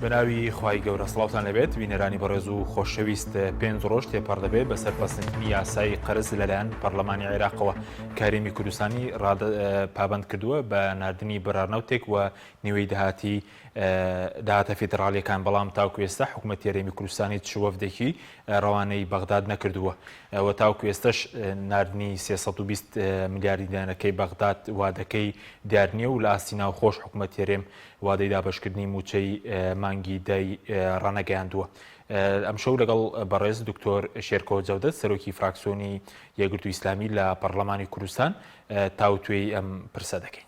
بەناوی خوای گەورە سڵاوتان لەبێت بینەرانی بەڕێز و خۆشەویست پێنج ڕۆژ تێپەڕ دەبێت بەسەر پەسەندکردنی یاسای قەرز لەلایەن پەرلەمانی عێراقەوە کارێمی کوردستانی پابند کردووە بە ناردنی بڕارنەوتێک و نیوەی داهاتی داهاتە فیدراڵیەکان، بەڵام تاوکو ئێستا حکومەتی هەرێمی کوردستان هیچ وەفدێکی ڕەوانەی بەغداد نەکردووە و تاوکو ئێستەش ناردنی 320 ملیار دینارەکەی بەغداد وادەکەی دیار نییە و لە ئاستی ناوخۆش حکومەتی هەرێم وادەی دابەشکردنی مووچەی مانگی دەی ڕانەگەیاندووە. ئەمشەو لەگەڵ بەڕێز دکتۆر شێرکۆ جەودەت سەرۆکی فراکسیۆنی یەکگرتووی ئیسلامی لە پەڕلەمانی کوردستان تاوتوێی ئەم پرسە دەکەین.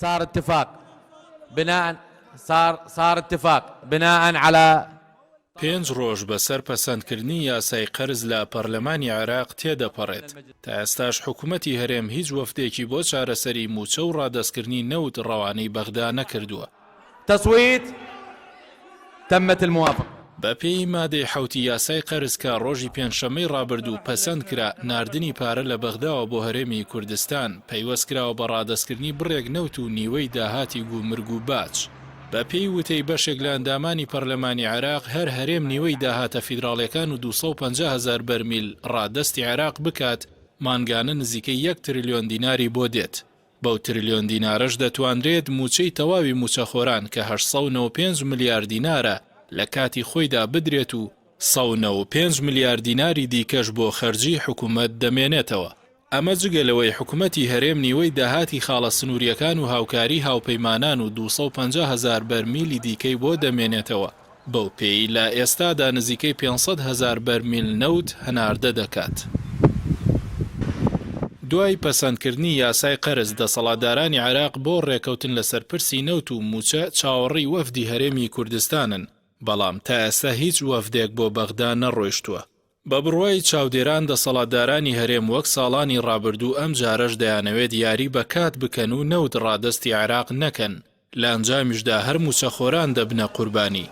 صار اتفاق بناء صار صار اتفاق بناء على. پێنج ڕۆژ بەسەر پەسەندکردنی یاسای قەرز لە پەرلەمانی عێراق تێدەپەڕێت، تا ئێستاش حکومەتی هەرێم هیچ وەفدێکی بۆ چارەسەری مووچە و ڕادەستکردنی نەوت ڕەوانەی بەغدا نەکردووە. تصویت تمت الموافقە. بەپێی مادەی حەوتی یاسای قەرز کە ڕۆژی پێنجشەممەی ڕابردوو پەسەند کرا، ناردنی پارە لە بەغداوە بۆ هەرێمی کوردستان پەیوەست کراوە بە ڕادەستکردنی بڕێک نەوت و نیوەی داهاتی گومرگ و باج. بەپێی وتەی بەشێک لە ئەندامانی پەرلەمانی عێراق، هەر هەرێم نیوەی داهاتە فیدراڵیەکان و 250 هەزار بەرمیل ڕادەستی عێراق بکات، مانگانە نزیکەی یەک ترلیۆن دیناری بۆ دێت. بەو ترلیۆن دینارەش دەتوانرێت مووچەی تەواوی مووچەخۆران کە 895 ملیار دینارە لە کاتی خۆیدا بدرێت و 195 ملیار دیناری دیکەش بۆ خەرجیی حکومەت دەمێنێتەوە. ئەمە جگە لەوەی حکومەتی هەرێم نیوەی داهاتی خاڵە سنوورییەکان و هاوکاریی هاوپەیمانان و 250 هەزار بەرمیلی دیکەی بۆ دەمێنێتەوە. بەو پێیەی لە ئێستادا نزیکەی 500 هەزار بەرمیل نەوت هەناردە دەکات. دوای پەسەندکردنی یاسای قەرز، دەسەڵاتدارانی عێراق بۆ ڕێکەوتن لەسەر پرسی نەوت و مووچە چاوەڕێی وەفدی هەرێمی کوردستانن، بەڵام تا ئێستا هیچ وەفدێک بۆ بەغدا نەڕۆیشتووە. بە بڕوای چاودێران دەسەڵاتدارانی هەرێم وەک ساڵانی ڕابردوو ئەمجارەش دەیانەوێت یاری بە کات بکەن و نەوت ڕادەستی عێراق نەکەن، لە ئەنجامیشدا هەر مووچەخۆران دەبنە قوربانی.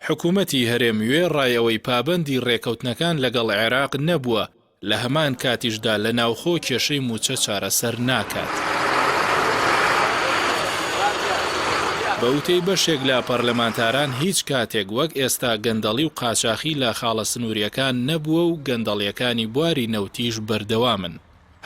حکومەتی هەرێم وێڕای ئەوەی پابەندی ڕێکەوتنەکان لەگەڵ عێراق نەبووە، لە هەمان کاتیشدا لە ناوخۆ کێشەی مووچە چارەسەر ناکات. بە وتەی بەشێک لە پەرلەمانتاران هیچ کاتێک وەک ئێستا گەندەڵی و قاچاخی لە خاڵە سنوورییەکان نەبووە و گەندەڵییەکانی بواری نەوتیش بەردەوامن.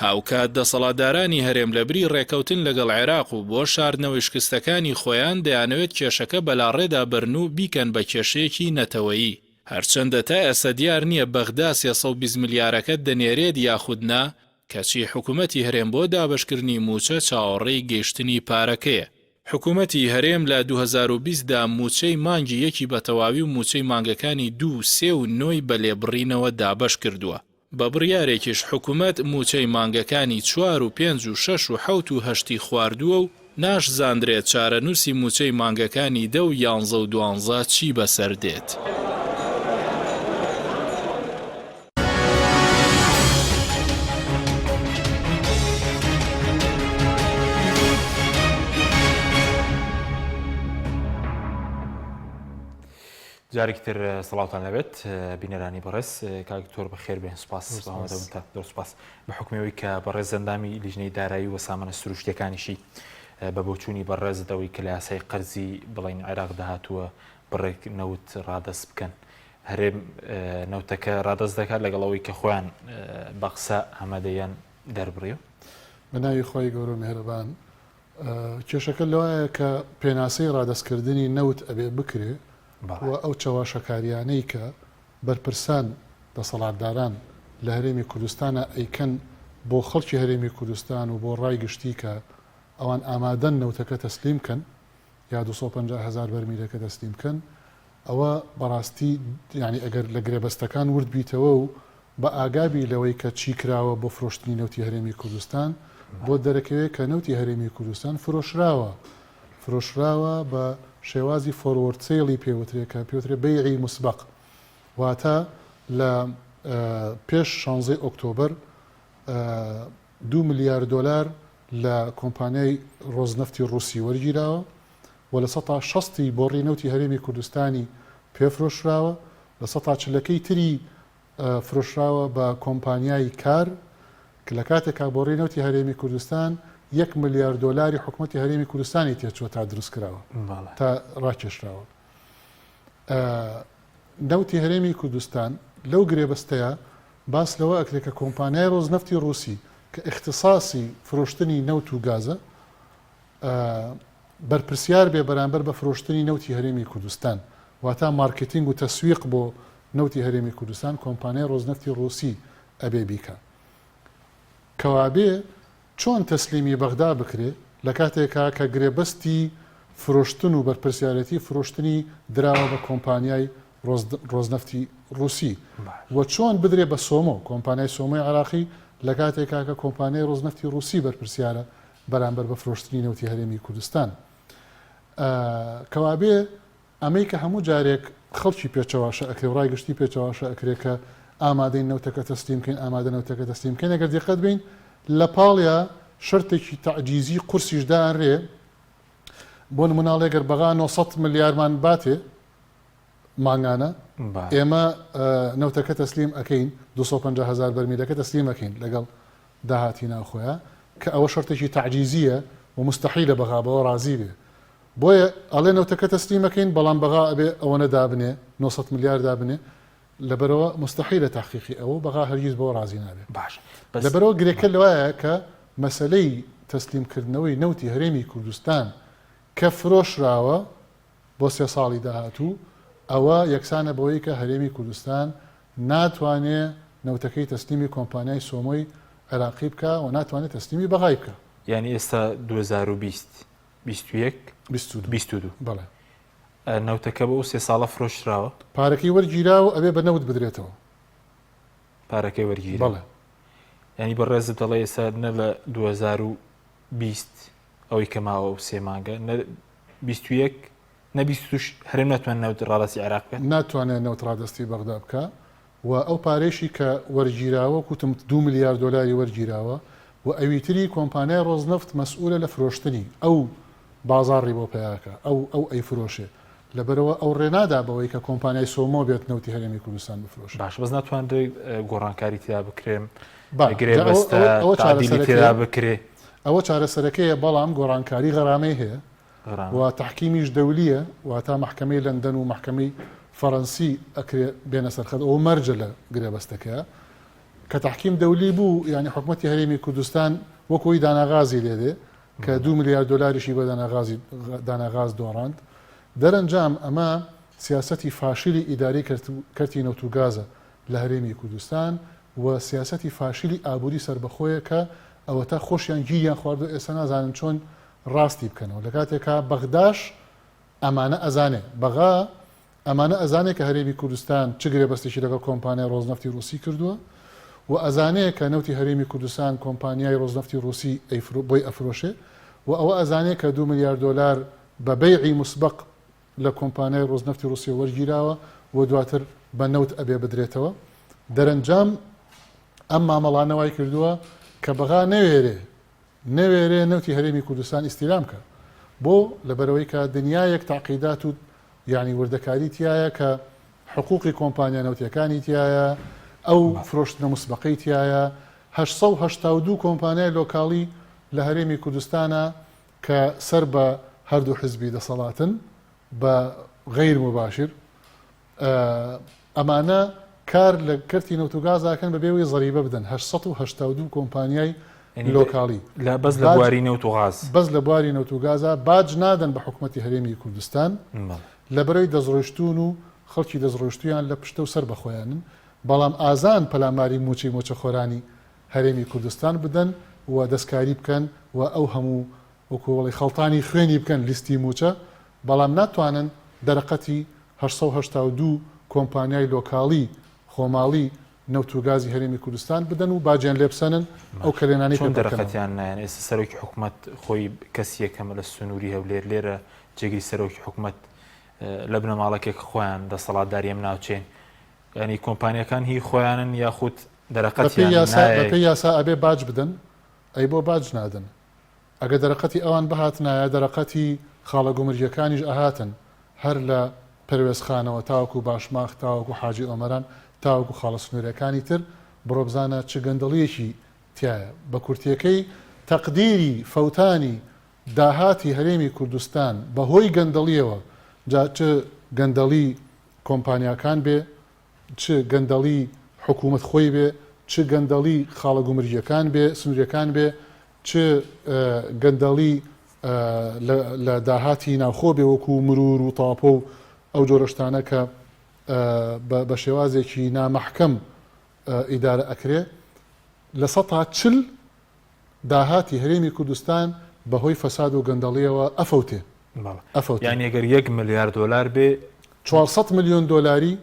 هاوکات دەسەڵاتدارانی هەرێم لەبری ڕێکەوتن لەگەڵ عێراق و بۆ شاردنەوەی شکستەکانی خۆیان دەیانەوێت کێشەکە بەلاڕێدا بەرن و بیکەن بە کێشەیەکی نەتەوەیی. هەرچەندە تا ئێستا دیار نییە بەغدا 320 ملیارەکە دەنێرێت یاخود نا، کەچی حکومەتی هەرێم بۆ دابەشکردنی مووچە چاوەڕێی گەیشتنی پارەکەیە. حکومەتی هەرێم لە 2020 دا مووچەی مانگی یەکی بەتەواوی و مووچەی مانگەکانی دوو و سێ و نۆی بە لێبڕینەوە دابەشکردووە. بە بڕیارێکیش حکومەت مووچەی مانگەکانی چوار و پێنج و شەش و حەوت و هەشتی خواردووە و ناشزاندرێت چارەنووسی مووچەی مانگەکانی دە و یانزە و دوانزە چی بەسەر دێت. جارێکی تر سڵاوتان لەبێت بینەرانی بەڕێز کاک دکتۆر بەخێر بێن سوپاس ئامادەبوونتان زۆر سوپاس بە حوکمی ئەوەی کە بەڕێز ئەندامی لیژنەی دارایی و سامانە سروشتیەکانیشی بە بۆچوونی بەڕێزت ئەوەی کە لە یاسای قەرزی بڵین عێراق داهاتووە بڕێک نەوت ڕادەست بکەن هەرێم نەوتەکە ڕادەست دەکات لەگەڵ ئەوەی کە خۆیان بە قسە ئامادەیان دەربڕیوە. بە ناوی خوای گەورە و میهرەبان کێشەکە لەوایە کە پێناسەی ڕادەستکردنی نەوت ئەبێ بکرێ و ئەو چەواشەکاریانەی کە بەرپرسان، دەسەڵاتداران لە هەرێمی کوردستانا ئەیکەن بۆ خەڵکی هەرێمی کوردستان و بۆ ڕای گشتی کە ئەوان ئامادەن نەوتەکە تەسلیم کەن یا 250 هەزار بەرمیلەکە تەسلیم کەن ئەوە بەڕاستی یانی ئەگەر لە گرێبەستەکان ورد بیتەوە و بە ئاگا بی لەوەی کە چی کراوە بۆ فرۆشتنی نەوتی هەرێمی کوردستان، بۆت دەرەکەوێ کە نەوتی هەرێمی کوردستان فرۆشراوە، فرۆشراوە بە شێوازی forward sale ی پێ وترێ کە پێ وترێ بەیعی موسبەق واتە لە پێش شانزەی ئۆکتۆبەر دوو ملیار دۆلار لە کۆمپانیای ڕۆزنەفتی ڕووسی وەرگیراوە و لە سەتا شەستی بۆڕی نەوتی هەرێمی کوردستانی پێ فرۆشراوە، لە سەتا چلەکەی تری فرۆشراوە بە کۆمپانیای کار کە لە کاتێکا بۆڕی نەوتی هەرێمی کوردستان یەک ملیار دۆلاری حکومەتی هەرێمی کوردستانی تێچووە تا دروست کراوە تا ڕاکێشراوە. نەوتی هەرێمی کوردستان لەو گرێبەستەیا باس لەوە ئەکرێ کە کۆمپانیای ڕۆزنەفتی ڕووسی کە ئیختیساسی فرۆشتنی نەوت و گازە بەرپرسیار بێ بەرامبەر بە فرۆشتنی نەوتی هەرێمی کوردستان واتا مارکتینگ و تەسویق بۆ نەوتی هەرێمی کوردستان کۆمپانیای ڕۆزنەفتی ڕووسی ئەبێ بیکا. کەوابێ چۆن تەسلیمی بەغدا بکرێ لە کاتێکا کە گرێبەستی فرۆشتن و بەرپرسیارێتی فرۆشتنی دراوە بە کۆمپانیای ڕۆزنەفتی ڕووسی و چۆن بدرێ بە سۆمۆ، کۆمپانیای سۆمۆی عێراقی لە کاتێکا کە کۆمپانیای ڕۆزنەفتی ڕووسی بەرپرسیارە بەرامبەر بە فرۆشتنی نەوتی هەرێمی کوردستان. کەوابێ ئەمەی کە هەموو جارێک خەڵکی پێ چەواشە ئەکرێ و ڕای گشتی پێ چەواشە ئەکرێ کە ئامادەین نەوتەکە تەسلیم کەین، ئامادە نەوتەکە تەسلیم کەین، ئەگەر دیقەت بەین لە پاڵیا شەرتێکی تەعجیزی قورسیش دائەنرێ، بۆ نموونە ئەڵێ گەر بەغا 900 ملیارمان باتێ مانگانە ئێمە نەوتەکە تەسلیم ئەکەین، 250 هەزار بەرمیلەکە تەسلیم ئەکەین لەگەڵ داهاتی ناوخۆیا، کە ئەوە شەرتێکی تەعجیزییە و موستەحیلە بەغا بەوە ڕازی بێ. بۆیە ئەڵێ نەوتەکە تەسلیم ئەکەین بەڵام بەغا ئەبێ ئەوەنە دابنێ 900 ملیار دابنێ لەبەرئەوە موستەحیلە تەحقیقی ئەوە و بەغا هەرگیز بەوە ڕازی نابێ. باشە بەس لەبەرئەوە گرێکە لەوایە کە مەسەلەی تەسلیم کردنەوەی نەوتی هەرێمی کوردستان کە فرۆشراوە بۆ سێ ساڵی داهاتوو ئەوە یەکسانە بەوەی کە هەرێمی کوردستان ناتوانێ نەوتەکەی تەسلیمی کۆمپانیای سۆمۆی عێراقی بکا و ناتوانێ تەسلیمی بەغای بکا. یانی ئێستا 2020 21 22 22 بەڵێ. نەوتەکە بۆ ئەو سێ ساڵە فرۆشراوە؟ پارەکەی وەرگیراوە ئەبێ بە نەوت بدرێتەوە. پارەکەی وەرگیرا؟ بەڵێ. یانی بەڕێزت دەڵێ ئێستا نە لە 2020 ئەوەی کە ماوە ئەو سێ مانگە نە 21 نە 22 هەرێم ناتوانێت نەوت ڕادەستی عێراق بکات؟ ناتوانێت نەوت ڕادەستی بەغدا بکا و ئەو پارەیشی کە وەرگیراوە وەک وتم دوو ملیار دۆلاری وەرگیراوە و ئەویتری کۆمپانیای ڕۆزنەفت مەسئولە لە فرۆشتنی، ئەو بازاڕی بۆ پەیاکا، ئەو ئەو ئەیفرۆشێ، لەبەرئەوە ئەو ڕێ نادا بەوەی کە کۆمپانیای سۆمۆ بێت نەوتی هەرێمی کوردستان بفرۆشێ. باشە بەس ناتوانرێ گۆڕانکاری تێدا بکرێ، با، جا ئەوە گرێبەستە ئەوە ئەوە تەعدیلی چارەسەرەکەیە، تێدا بکرێ؟ ئەوە چارەسەرەکەیە، بەڵام گۆڕانکاری غەرامەی هەیە، و تەحکیمیش دەولیە واتا مەحکەمەی لەندەن و مەحکەمەی فەرەنسی ئەکرێ بێنە سەر خەت ئەوە مەرجە لە گرێبەستەکەیا کە تەحکیم دەولی بوو یانی حکومەتی هەرێمی کوردستان وەک ئەوی داناغازی لێ دێ کە دوو ملیار دۆلاریشی بە داناغازی داناغاز دۆڕاند دەرەنجام ئەمە سیاسەتی فاشیلی ئیداری کەرتی نەوت و گازە لە هەرێمی کوردستان و سیاسەتی فاشیلی ئابووری سەربەخۆیە کە ئەوەتا خۆشیان گیریان خواردوە ئێستا نازانن چۆن ڕاستی بکەنەوە لەکاتێکا بەغداش ئەمانە ئەزانێ بەغا ئەمانە ئەزانێ کە هەرێمی کوردستان چ گرێبەستێکی لەگەڵ کۆمپانیای ڕۆزنەفتی ڕوسی کردووە و ئەزانێ کە نەوتی هەرێمی کوردستان کۆمپانیای ڕۆزنەفتی ڕوسی بۆی ئەفرۆشێ و ئەوە ئەزانێ کە دوو ملیار دۆلار بە بەیعی موسبەق لە کۆمپانیای ڕۆزنەفتی ڕوسیە وەرگیراوە و دواتر بە نەوت ئەبێ بدرێتەوە دەرەنجام ئەم مامەڵانە وای کردووە کە بەغا نەوێرێ نەوێرێ نەوتی هەرێمی کوردستان ئیستیلام کا. بۆ؟ لەبەرئەوەی کە دنیایەک تەعقیدات و یانی وردەکاری تیایە کە حقوقی کۆمپانیا نەوتیەکانی تیایە، ئەو فرۆشتنە موسبەقەی تیایە، 882 کۆمپانیای لۆکاڵی لە هەرێمی کوردستانە کە سەر بە هەردوو حزبی دەسەڵاتن بە غەیر موباشر، ئەمانە کار لە کەرتی نەوت و گاز ئەکەن بەبێ ئەوەی زەریبە بدەن 882 کۆمپانیای لۆکاڵی لە بەس لە بواری نەوت و غاز بەس لە بواری نەوت و گازا باج نادەن بە حکومەتی هەرێمی کوردستان لەبەرەوەی دەستڕۆیشتوون و خەڵکی دەستڕۆیشتوویان لە پشتە و سەر بەخۆیانن بەڵام ئازان پەلاماری مووچەی مۆچەخۆرانی هەرێمی کوردستان بدەن و دەستکاری بکەن و ئەو هەموو وەکو بڵێی خەڵتانی خوێنی بکەن لیستی مووچە، بەڵام ناتوانن دەرەقەتی 882 کۆمپانیای لۆکاڵی خۆماڵی نەوت و گازی هەرێمی کوردستان بدەن و باجیان لێ بسەنن ئەو کەلێنانەی چۆن پێ پڕکەنەوە. دەرەقەتیان نایەن؟ ئێستا سەرۆکی حکومەت خۆی کەسی یەکەمە لە سنووری هەولێر، لێرە جێگری سەرۆکی حکومەت لە بنەماڵەکێک خۆیان دەسەڵاتداری ئەم ناوچەیەن، یانی کۆمپانیاکان هی خۆیانن یاخود بەپێی دەرەقەتیان یاسا نایەی؟ بەپێی یاسا ئەبێ باج بدەن، ئەی بۆ باج نادەن؟ ئەگەر دەرەقەتی ئەوان بهاتنایە دەرەقەتی خاڵە گومرگیەکانیش ئەهاتن هەر لە پەروێزخانەوە تاوەکو باشماخ تاوەکو حاجی ئۆمەران تاوەکو خاڵە سنوریەکانی تر بڕۆ بزانە چ گەندەڵیەکی تیایە بە کورتیەکەی تا. تەقدیری فەوتانی داهاتی هەرێمی کوردستان بە هۆی گەندەڵیەوە جا چ گەندەڵی کۆمپانیاکان بێ چ گەندەڵی حکوومەت خۆی بێ، چ گەندەڵی خاڵە گومرگییەکان بێ، سنوورییەکان بێ، چ گەندەڵی لە داهاتی ناوخۆ بێ وەکوو مرور و تاپۆ و ئەو جۆرە شتانە کە بە شێوازێکی نامەحکەم ئیدارە ئەکرێ، 40% داهاتی هەرێمی کوردستان بە هۆی فەساد و گەندەڵییەوە ئەفەوتێ. ئەفەوتێ. یانی ئەگەر یەک ملیار دۆلار بێ. 400 ملیۆن دۆلاری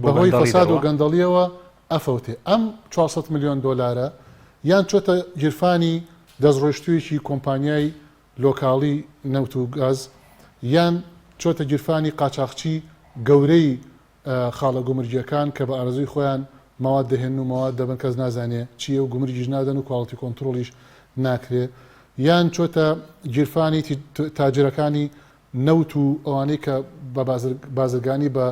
بە هۆی فەساد و گەندەڵییەوە ئەفەوتێ. ئەم 400 ملیۆن دۆلارە یان چۆتە گیرفانی دەستڕۆیشتوویەکی کۆمپانیای لۆکاڵی نەوت و گاز، یان چۆتە گیرفانی قاچاخچی گەورەی خاڵە گومرگیەکان کە بە ئارەزووی خۆیان مەواد دەهێنن و مەواد دەبەن کەس نازانێ چیە و گومرگیش نادەن و quality control یش ناکرێ یان چۆتە گیرفانی تاجرەکانی نەوت و ئەوانەی کە بە بازرگانی بە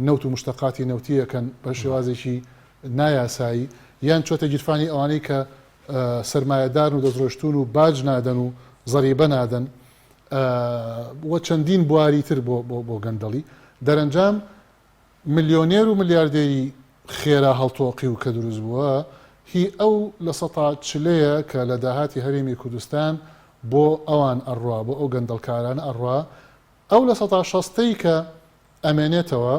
نەوت و مشتەقاتی نەوتی ئەکەن بە شێوازێکی نایاسایی یان چۆتە گیرفانی ئەوانەی کە سەرمایەدارن و دەستڕۆیشتوون و باج نادەن و زەریبە نادەن و چەندین بواری تر بۆ بۆ گەندەڵی. دەرەنجام ملیۆنێر و ملیاردێری خێرا هەڵتۆقیو کە دروست بووە هی ئەو لە سەتا چلەیە کە لە داهاتی هەرێمی کوردستان بۆ ئەوان ئەڕوا، بۆ ئەو گەندەڵکارانە ئەڕوا، ئەو لە سەتا شەستەی کە ئەمێنێتەوە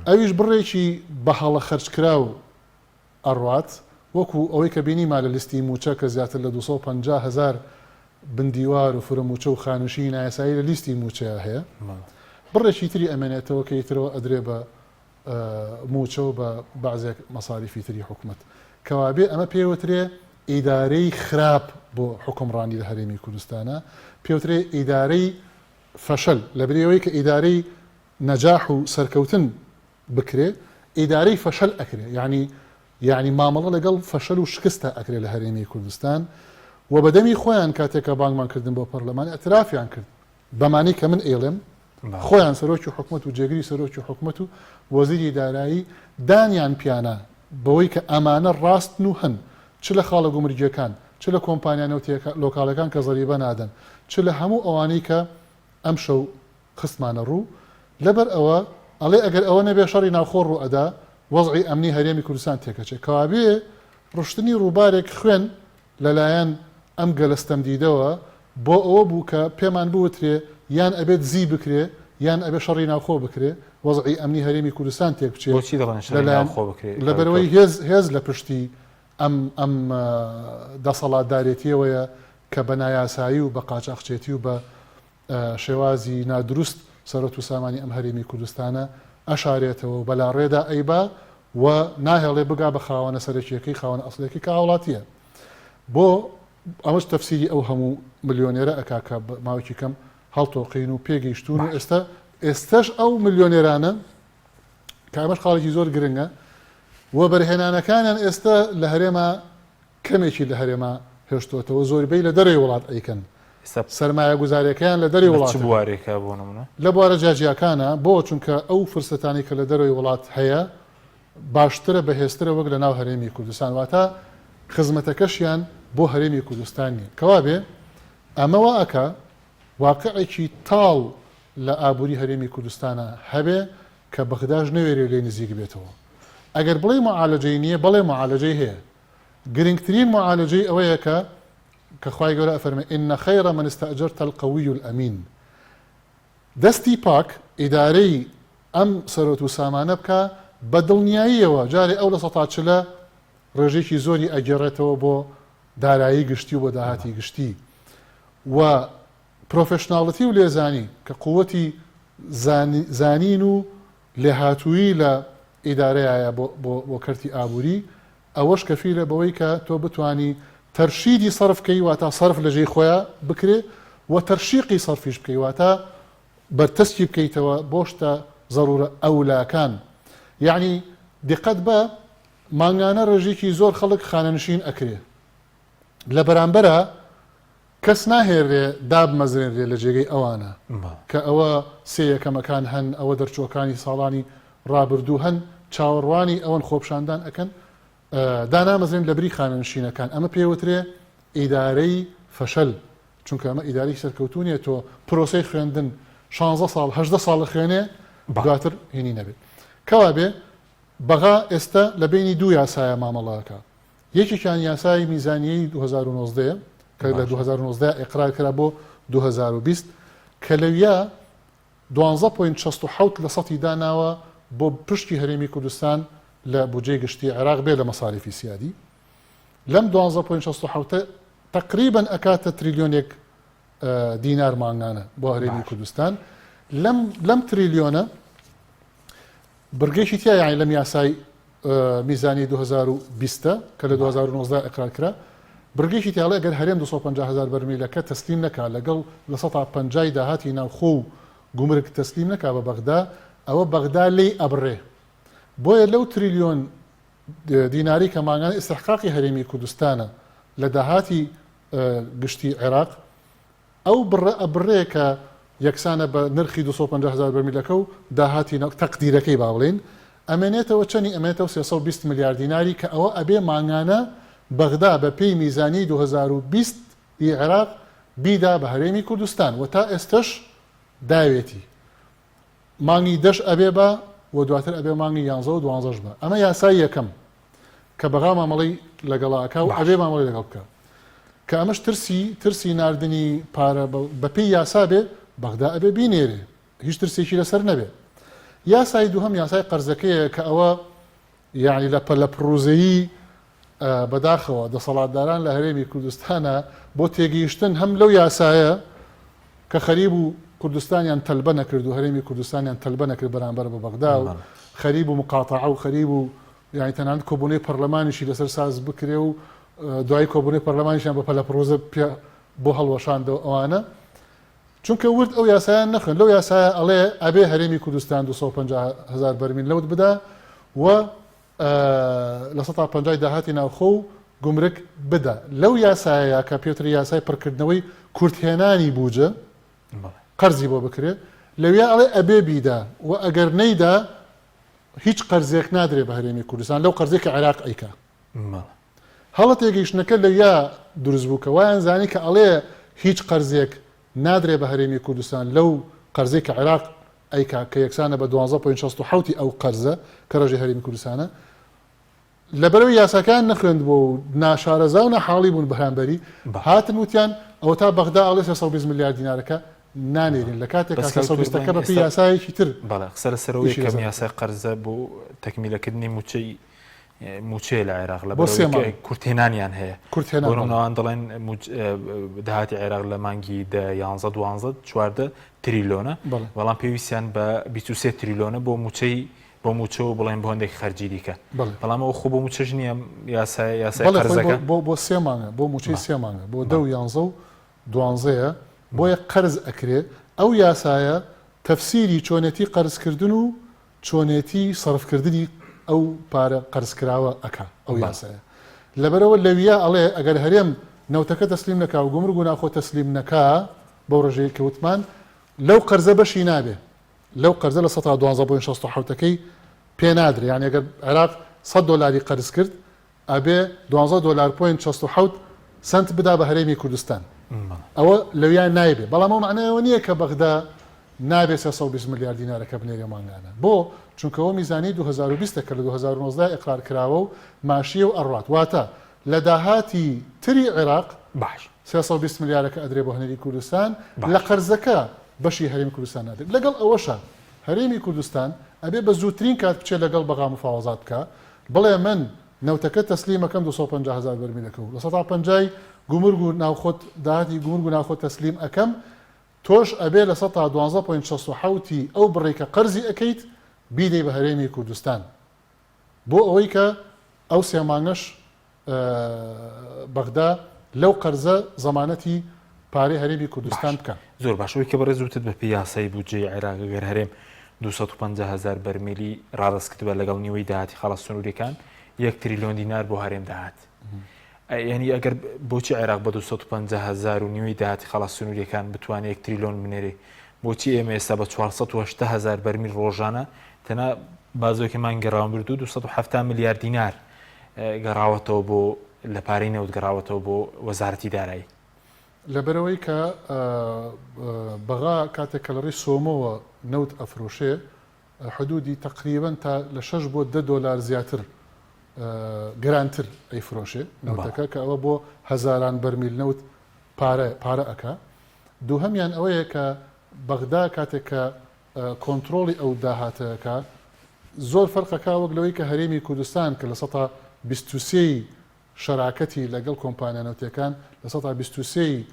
ئەویش بڕێکی بە هەڵە خەرجکراو ئەڕوات، وەکو ئەوەی کە بینیمان لە لیستی مووچە کە زیاتر لە 250 هەزار بندیوار و فرە مووچە و خانەنشینی نایاسایی لە لیستی مووچەیا هەیە، بڕێکی تری ئەمێنێتەوە کە ئیترەوە ئەدرێ بە مووچە و بە بەعزێک مەساریفی تری حکومەت. کەوابێ ئەمە پێوترێ ئیدارەی خراپ بۆ حوکمڕانی لە هەرێمی کوردستانا، پێوترێ ئیدارەی فەشەل، لەبری ئەوەی کە ئیدارەی نەجاح و سەرکەوتن بکرێ ئیدارەی فەشەل ئەکرێ یانی یانی مامەڵە لەگەڵ فەشەل و شکستا ئەکرێ لە هەرێمی کوردستان و بە دەمی خۆیان کاتێک کە بانگمان کردن بۆ پەرلەمان ئیعترافیان کرد بەمانەی کە من ئەیڵێم خۆیان سەرۆکی حکومەت و جێگری سەرۆکی حکومەت و وەزیری دارایی دانیان پیانە بەوەی کە ئەمانە ڕاستن و هەن چ لە خاڵە گومرگیەکان چ لە کۆمپانیا نەوتیەکە لۆکاڵەکان کە زەریبە نادەن چ لە هەموو ئەوانەی کە ئەمشەو خستمانە ڕوو، لەبەر ئەوە ئەڵێ ئەگەر ئەوە نەبێ شەڕی ناوخۆ ڕوو ئەدا، وەزعی ئەمنی هەرێمی کوردستان تێکەچێ. کەوابێ ڕشتنی ڕووبارێک خوێن لە لایەن ئەم گەلە ستەمدیدەوە بۆ ئەوە بوو کە پێمان بوترێ یان ئەبێ دزی بکرێ یان ئەبێ شەڕی ناوخۆ بکرێ، وەزعی ئەمنی هەرێمی کوردستان تێک بچێ بۆچی دەڵێن لە شەڕی لایەن ناوخۆ بکرێ کاک لەبەرئەوەی دکتۆر؟ هێز هێز لە پشتی ئەم ئەم دەسەڵاتدارێتیەوەیە کە بە نایاسایی و بە قاچاخچێتی و بە شێوازی نادروست سەروەت و سامانی ئەم هەرێمی کوردستانە ئەشارێتەوە و بەلاڕێدا ئەیبا و ناهێڵێ بگا بە خاوەنە سەرەکیەکەی خاوەنە ئەسڵیەکەی کە هاوڵاتیە بۆ ئەمەش تەفسیری ئەو هەموو ملیۆنێرە ئەکا کە ماوەیەکی کەم هەڵتۆقین و پێگەیشتوون و ئێستا ئێستەش ئەو ملیۆنێرانە کە ئەمەش خاڵێکی زۆر گرنگە وەبەرهێنانەکانیان ئێستا لە هەرێما کەمێکی لە هەرێما هێشتۆتەوە زۆربەی لە دەرەوەی وڵات ئەیکەن ئێستا سەرمایەگوزاریەکەیان لە دەرەوەی لە چ وڵاتەکەن. بوارێکە بۆ نمونە؟ لە بوارە جیاجیاکانە بۆ چونکە ئەو فرسەتانەی کە لە دەرەوەی وڵات هەیە باشترە بەهێزترە وەک لە ناو هەرێمی کوردستان واتە خزمەتەکەشیان بۆ هەرێمی کوردستان نیە کەوابێ ئەمە وا ئەکا واقعێکی تاڵ لە ئابوری هەرێمی کوردستانا هەبێ کە بەغداش نەوێرێ لێی نزیک بێتەوە. ئەگەر بڵێی معالەجەی نییە، بەڵێ معالەجەی هەیە. گرنگترین معالەجەی ئەوەیە کە کە خوای گەورە ئەفەرمێ، ان خیر من استاجرت القوی الامین. دەستی پاک ئیدارەی ئەم سەروەت و سامانە بکا، بە دڵنیاییەوە جارێ ئەو لە سەتا چلە ڕێژەیەکی زۆری ئەگێڕێتەوە بۆ دارایی گشتی و بۆ داهاتی گشتی و پرۆفێشناڵتی و لێزانی کە قوتی زانین و لێهاتوویی لە ئیدارەیایە بۆ بۆ کەرتی ئابووری، ئەوەش کەفیلە بەوەی کە تۆ بتوانی تەرشیدی سەرف کەی واتا سەرف لە جێی خۆیا بکرێ و تەرشیقی سەرفیش بکەی واتا بەرتەسکی بکەیتەوە بۆ شتە زەرورە ئەولاکان یەعنی دیقەت بە مانگانە ڕێژەیەکی زۆر خەڵک خانەنشین ئەکرێ لە بەرامبەرا کەس ناهێررێ دابمەزرێنرێ لە جێگەی ئەوانە کە ئەوە سێ یەکەمەکان هەن، ئەوە دەرچووەکانی ساڵانی ڕابردوو هەن، چاوەڕوانی ئەوەن خۆپشاندان ئەکەن دانامەزرێن لەبری خانەنشینەکان، ئەمە پێوترێ ئیدارەی فەشەل چونکە ئەمە ئیدارەی سەرکەوتوو نیە تۆ پرۆسەی خوێندن شانزە ساڵ 18 ساڵ خوێنێ دواتر هینی نەبێت کەوابێ بەغا ئێستا لە بینی دوو یاسایە مامەڵەکە یەکێکیان یاسای میزانیەی 2019 کە لە 2019 ئقرار کرا بۆ 2020 کە لەویا دوانزە point 67 لە سەتی داناوە بۆ پشکی هەرێمی کوردستان لە بودجەی گشتی عێراق بێ لە مەساریفی سیادی لەم دوانزە point 67 تەقریبەن ئەکاتە تریلیۆنێک دینار مانگانە بۆ هەرێمی کوردستان لەم لەم تریلیۆنە بڕگێکی تیا یانی لەم یاسای میزانی 2020 کە لە 2019 ئقرار کرا بڕگێکی تیاڵێ گەر هەرێم 250 هزار بەرمیلەکە تەسلیم نەکا لەگەڵ لە سەتا پەنجای داهاتی ناوخۆ و گومرگ تەسلیم نەکا بە بەغدا ئەوە بەغدا لێی ئەبڕێ بۆیە لەو تریلیۆن دیناری کە مانگانە ئیستحقاقی هەرێمی کوردستانە لە داهاتی گشتی عێراق، ئەو بڕە ئەبڕێ کە یەکسانە بە نرخی 250 هەزار بەرمیلەکە و داهاتی تەقدیرەکەی با بڵێین ئەمێنێتەوە چەنی ئەمێنێتەوە 320 ملیار دیناری کە ئەوە ئەبێ مانگانە بەغدا بە پێی میزانیەی 2020 ی عێراق بیدا بە هەرێمی کوردستان و تا ئێستەش داوێتی. مانگی دەش ئەبێ بە و دواتر ئەبێ مانگی یانزە و دوانزەش بە ئەمە یاسای یەکەم کە بەغا مامەڵەی لەگەڵا ئەکا و ئەبێ مامەڵەی لەگەڵ بکا کە ئەمەش ترسی ترسی ناردنی پارە بەپێی یاسا بێ بەغدا ئەبێ بینێرێ هیچ ترسێکی لەسەر نەبێ یاسای دووهەم یاسای قەرزەکەیە کە ئەوە یەعنی لە پەلەپڕوزێی بەداخەوە دەسەڵاتداران لە هەرێمی کوردستانا بۆ تێگەیشتن هەم لەو یاسایە کە خەریب و کوردستانیان تەلبە نەکرد و هەرێمی کوردستانیان تەلبە نەکرد بەرامبەر بە بەغدا و خەریب و مقاتەعە و خەریب و یانی تەنانەت کۆبوونەوەی پەرلەمانیشی لەسەر ساز بکرێ و دوایی کۆبوونەوەی پەرلەمانیشیان بە پەلەپڕوزە پێ بۆ هەڵوەشاندەوە ئەوانە چونکە ورد ئەو یاسایان نەخوێن لەو یاسایە ئەڵێ ئەبێ هەرێمی کوردستان 250 هزار بەرمیل نەوت بدا و لە سەتا پەنجای داهاتی ناوخۆ و گومرگ بدا لەو یاسایەیە کە پێوترێ یاسای پڕکردنەوەی کورتهێنانی بوجە قەرزی بۆ بکرێ لەویا ئەڵێ ئەبێ بیدا و ئەگەر نەیدا هیچ قەرزێک نادرێ بە هەرێمی کوردستان لەو قەرزێک کە عێراق ئەیکا. هەڵە تێگەیشتنەکە لەویا دروست بوو کە وایان زانی کە ئەڵێ هیچ قەرزێک نادرێ بە هەرێمی کوردستان لەو قەرزەی کە عێراق ئەیکا کە یەکسانە بە دوانزە point 67 ی ئەو قەرزە کە ڕێژەی هەرێمی کوردستانە لەبەرئەوەی یاساکەیان نەخوێندبووە و ناشارەزا و ناحاڵی بوون بەرامبەری هاتن وتیان ئەوەتا بەغدا ئەڵێ 320 ملیار دینارەکە نانێرین لە کاتێکا 320 ەکە بەپێی یاسایەکی تر بەڵێ قسە لەسەر ئەوەیە کە یاسای قەرزە بۆ تەکمیلەکردنی مووچەی مووچەیە لە عێراق لە کورتهێنانیان هەیە کورتهێنان دەڵێن داهاتی عێراق لە مانگی دە یانزە دوانزە چواردە تریلۆنە بەڵام پێویستیان بە 23 تریلۆنە بۆ مووچەی بۆ مووچە و بڵێن بۆ هەندێک خەرجی دیکە بەڵام ئەو خۆ بۆ مووچەش نییە یاسای یاسای قەرزەکە بۆ بۆ سێ مانگە بۆ مووچەی سێ مانگە بۆ دە و یانزە و دوانزەیە بۆیە قەرز ئەکرێ ئەو یاسایە تەفسیری چۆنێتی قەرزکردن و چۆنێتی سەرفکردنی ئەو پارە قەرزکراوە ئەکا ئەو یاسایە لەبەرئەوە لەویا ئەڵێ ئەگەر هەرێم نەوتەکە تەسلیم نەکا و گومرگ و ناوخۆ تەسلیم نەکا بەو ڕێژەیە کە وتمان لەو قەرزە بەشی نابێ لەو قەرزە لە سەتا دوانزە point شەست و حەوتەکەی پێ نادرێ یانی ئەگەر عێراق سەد دۆلاری قەرز کرد ئەبێ دوانزە دۆلار point 67 سەنت بدا بە هەرێمی کوردستان. ئەوە لەویا نایبێ. بەڵام ئەو مەعنای ئەوە نییە کە بەغدا نابێ 320 ملیار دینارەکە بنێرێ مانگانە. بۆ؟ چونکە ئەوە میزانیەی 2020 ە کە لە 2019 ئیقرار کراوە و ماشییە و ئەڕوات. واتە لە داهاتی تری عێراق باش. 320 ملیارەکە ئەدرێ بۆ هەرێمی کوردستان، لە قەرزەکە بەشی هەرێمی کوردستان نادرێت. لەگەڵ ئەوەشا هەرێمی کوردستان ئەبێ بە زووترین کات بچێ لەگەڵ بەغا مفاوەزات بکا بڵێ من نەوتەکە تەسلیم ئەکەم 250 هەزار بەرمیلەکە و لە سەتا پەنجای گومرگ و ناوخۆت داهاتی گومرگ و ناوخۆت تەسلیم ئەکەم تۆش ئەبێ لە سەتا دوانزە point 67 ی ئەو بڕەی کە قەرزی ئەکەیت بیدەی بە هەرێمی کوردستان بۆ ئەوەی کە ئەو سێ مانگەش بەغدا لەو قەرزە زەمانەتی پارەی هەرێمی کوردستان بکا. زۆر باش ئەوەی کە بەڕێز وتت بە پێی یاسای بودجەی عێراق گەر هەرێم 250 هەزار بەرمیلی ڕادەست کردبا لەگەڵ نیوەی داهاتی خاڵە سنووریەکان یەک تریلیۆن دینار بۆ هەرێم داهات یعنی ئەگەر بۆچی عێراق بە 250 هەزار و نیوەی داهاتی خاڵە سنووریەکان بتوانێت یەک تریلیۆن بنێرێ بۆچی ئێمە ئێستا بە 480 هەزار بەرمیل ڕۆژانە تەنها بازۆکی مانگی ڕابردوو 270 ملیار دینار گەڕاوەتەوە بۆ لە پارەی نەوت گەڕاوەتەوە بۆ وەزارەتی دارایی. لەبەرئەوەی کە بەغا کاتێک کە لە ڕێی سۆمۆوە نەوت ئەفرۆشێ حدودی تەقریبەن تا لە شەش بۆ دە دۆلار زیاتر گرانتر ئەیفرۆشێ نەوتەکە کە ئەوە بۆ هەزاران بەرمیل نەوت پارە پارە ئەکا. دووهەمیان ئەوەیە کە بەغدا کاتێک کە کۆنترۆڵی ئەو داهاتە ئەکا زۆر فەرق ئەکا وەک لەوەی کە هەرێمی کوردستان کە 23% ی شەراکەتی لەگەڵ کۆمپانیا نەوتیەکان 23% ی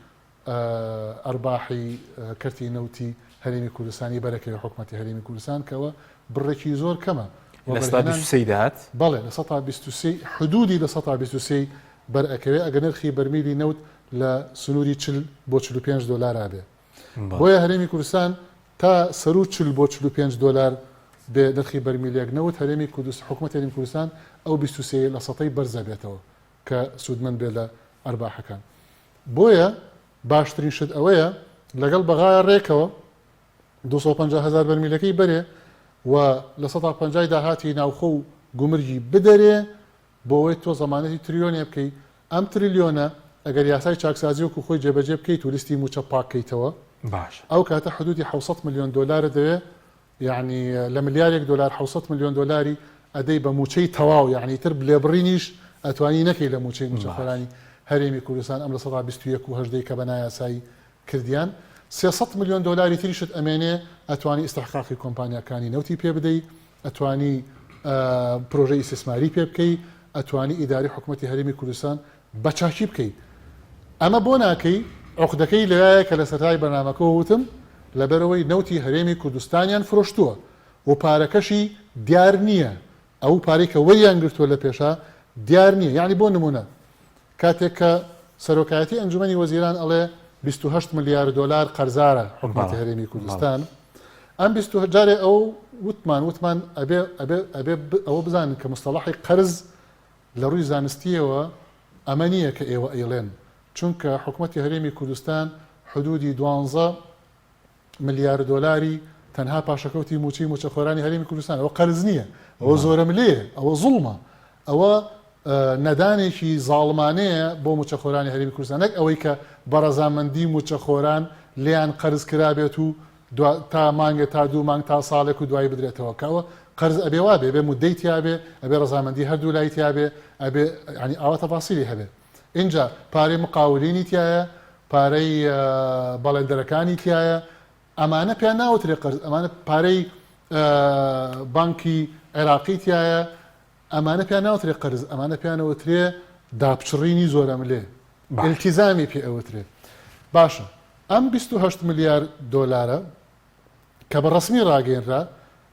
ئەرباحی کەرتی نەوتی هەرێمی کوردستانی بەرەکەوێ حکومەتی هەرێمی کوردستان کە ئەوە بڕێکی زۆر کەمە. 23% داهات؟ بەڵێ 23% حدودی 23% ی بەر ئەکەوێ ئەگەر نرخی بەرمیلی نەوت لە سنووری 40 بۆ 45 دۆلارا بێ. بۆیە هەرێمی کوردستان تا سەروو 40 بۆ 45 دۆلار بێ نرخی بەرمیلێک نەوت هەرێمی کوردستان حکومەتی هەرێمی کوردستان ئەو 23 لە سەتەی بەرز ئەبێتەوە کە سوودمەند بێ لە ئەرباحەکان. بۆیە باشترین شت ئەوەیە لەگەڵ بەغایا ڕێکەوە 250 هەزار بەرمیلەکەی بەرێ و 50% داهاتی ناوخۆ و گومرگی بدەرێ بۆ ئەوەی تۆ زەمانەتی تریۆنێ بکەی، ئەم تریلیۆنە ئەگەر یاسای چاکسازی وەکو خۆی جێبەجێ بکەیت و لیستی مووچە پاک کەیتەوە باشە. ئەو کاتە حدودی 700 ملیۆن دۆلارت دەوێ یەعنی لە ملیارێک دۆلار 700 ملیۆن دۆلاری ئەدەی بە مووچەی تەواو یەعنی تر لێبڕینیش ئەتوانی نەکەی لە مووچەی مووچەخۆرانی هەرێمی کوردستان ئەم 21% و هەژدەی کە بە نایاسایی کردیان 300 ملیۆن دۆلاری تریشت ئەمێنێ ئەتوانی ئیستحقاقی کۆمپانیاکانی نەوتی پێ بدەی ئەتوانی پرۆژەی ئیستیسماری پێ بکەی، ئەتوانی ئیدارەی حکومەتی هەرێمی کوردستان بە چاکی بکەی. ئەمە بۆ ناکەی؟ عوقدەکەی لەوایە کە لە سەرەتای بەرنامەکەوە وتم، لەبەرئەوەی نەوتی هەرێمی کوردستانیان فرۆشتووە و پارەکەشی دیار نییە، ئەو پارەی کە وەریان گرتووە لە پێشا دیار نییە. یەعنی بۆ نموونە کاتێک کە سەرۆکایەتی ئەنجومەنی وەزیران ئەڵێ 28 ملیار دۆلار قەرزارە حکومەتی هەرێمی کوردستان ئەم 28 جارێ ئەو وتمان وتمان ئەبێ ئەبێ ئەبێ ئەوە بزانن کە مستەڵحی قەرز لە ڕووی زانستیەوە ئەمە نییە کە ئێوە ئەیڵێن چونکە حکومەتی هەرێمی کوردستان حدودی دوانزە ملیار دۆلاری تەنها پاشەکەوتی مووچەی مووچەخۆرانی هەرێمی کوردستان ئەوە قەرز نییە ئەوە زۆرەملێیە ئەوە زوڵمە ئەوە نەدانێکی زاڵمانەیە بۆ مووچەخۆرانی هەرێمی کوردستان نەک ئەوەی کە بە ڕەزامەندی مووچەخۆران لێیان قەرز کرابێت و تا مانگێ تا دوو مانگ تا ساڵێک و دوایی بدرێتەوە کە ئەوە قەرز ئەبێ وابێ بێ مدەی تیابێ ئەبێ ڕەزامەندی هەردوو لای تیابێ ئەبێ ینی ئاوا تەفاسیلی هەبێ ئینجا پارەی مقاولینی تیایە، پارەی بەڵێندەرەکانی تیایە، ئەمانە پێیان ناوترێ قەرز، ئەمانە پارەی بانکی عێراقی تیایە، ئەمانە پێیان ناوترێ قەرز، ئەمانە پێیان ئەوترێ داپچڕینی زۆرەملێ، ئیلتیزامی پێ ئەوترێ. باشە ئەم 28 ملیار دۆلارە کە بە ڕەسمی ڕاگەیەنرا،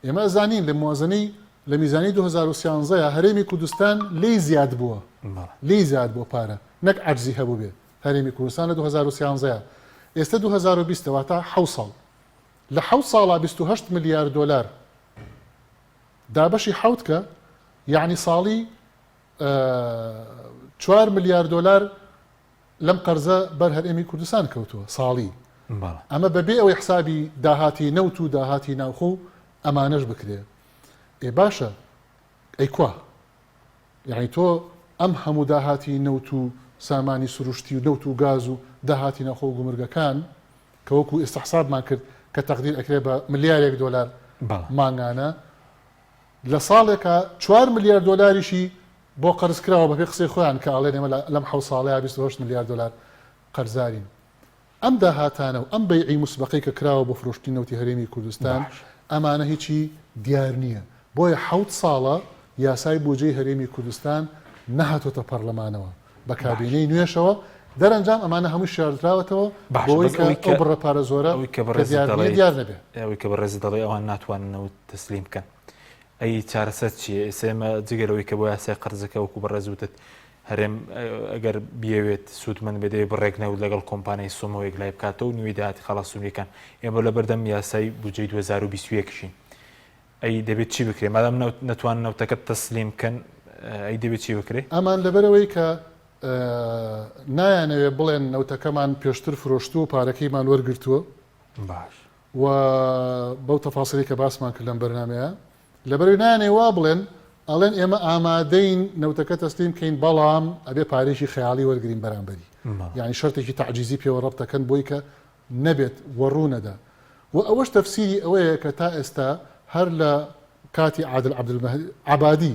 ئێمە ئەزانین لە موازنەی لە میزانی 2013 یا هەرێمی کوردستان لێی زیاد بووە لێی زیاد بووە پارە نەک عەجزی هەبووبێ هەرێمی کوردستان لە 2013 یا ئێستا 2020 واتە حەوت ساڵ لە حەوت ساڵا 28 ملیار دۆلار دابەشی حەوت کە یعنی ساڵی 4 ملیار دۆلار لەم قەرزە بەر هەرێمی کوردستان کەوتووە ساڵی ئەمە بەبێ ئەوەی حسابی داهاتی نەوت و داهاتی ناوخۆ و ئەمانەش بکرێ ئێ باشە ئەی کوا یعنی تۆ ئەم هەموو داهاتی نەوت و سامانی سروشتی و نەوت و گاز و داهاتی ناوخۆ و گومرگەکان کە وەکو ئێستا حسابمان کرد کە تەقدیر ئەکرێ بە ملیارێک دۆلار مانگانە لە ساڵێکا چوار ملیار دۆلاریشی بۆ قەرز کراوە بەپێی قسەی خۆیان کە ئەڵێن ئێمە لەم حەوت ساڵەیا 28 ملیار دۆلار قەرزارین. ئەم داهاتانە و ئەم بەیعی موسبەقەی کە کراوە بۆ فرۆشتنی نەوتی هەرێمی کوردستان ئەمانە هیچی دیار نییە. بۆیە حەوت ساڵە یاسای بوجەی هەرێمی کوردستان نەهاتۆتە پەڕلەمانەوە بە کابینەی نوێشەوە، دەرەنجام ئەمانە هەمووی شاردراوەتەوە بۆوەی کە ئەو بڕە پارە زۆرە کە دیار نییە دیار نەبێ. ئەوەی کە بەڕێزت دەڵێی ئەوان ناتوانن نەوت تەسلیم بکەن. ئەی چارەسەر چییە؟ ئێستا ئێمە جگە لەوەی کە بۆ یاسای قەرزەکە وەکو بەڕێز وتت هەرێم ئەگەر بیەوێت سوودمەند بێ دەبێ بڕێک نەوت لەگەڵ کۆمپانیای سۆمۆ یەکلای بکاتەوە و نیوەی داهاتی خاڵە سنووریەکان ئێمە لەبەردەم یاسای بودجەی 2021 شین ئەی دەبێت چی بکرێ مادام نەوت نەتوان نەوتەکە تەسلیم بکەن ئەی دەبێت چی بکرێ؟ ئەمان لەبەرئەوەی کە نایانەوێ بڵێن نەوتەکەمان پێشتر فرۆشتووە و پارەکەیمان وەرگرتووە باش و بەو تەفاسیلەی کە باسمان کرد لەم بەرنامەیە لەبەرئەوەی نایانەوێ وا بڵێن ئەڵێن ئێمە ئامادەین نەوتەکە تەسلیم بکەین بەڵام ئەبێ پارەیەکی خەیاڵی وەرگرین بەرامبەری. یانی شەرتێکی تەعجیزی پێوە ڕەبت ئەکەن بۆی کە نەبێت و ڕوو نەدا و ئەوەش تەفسیری ئەوەیە کە تا ئێستا هەر لە کاتی عادل عەبدولمەهدی عەبادی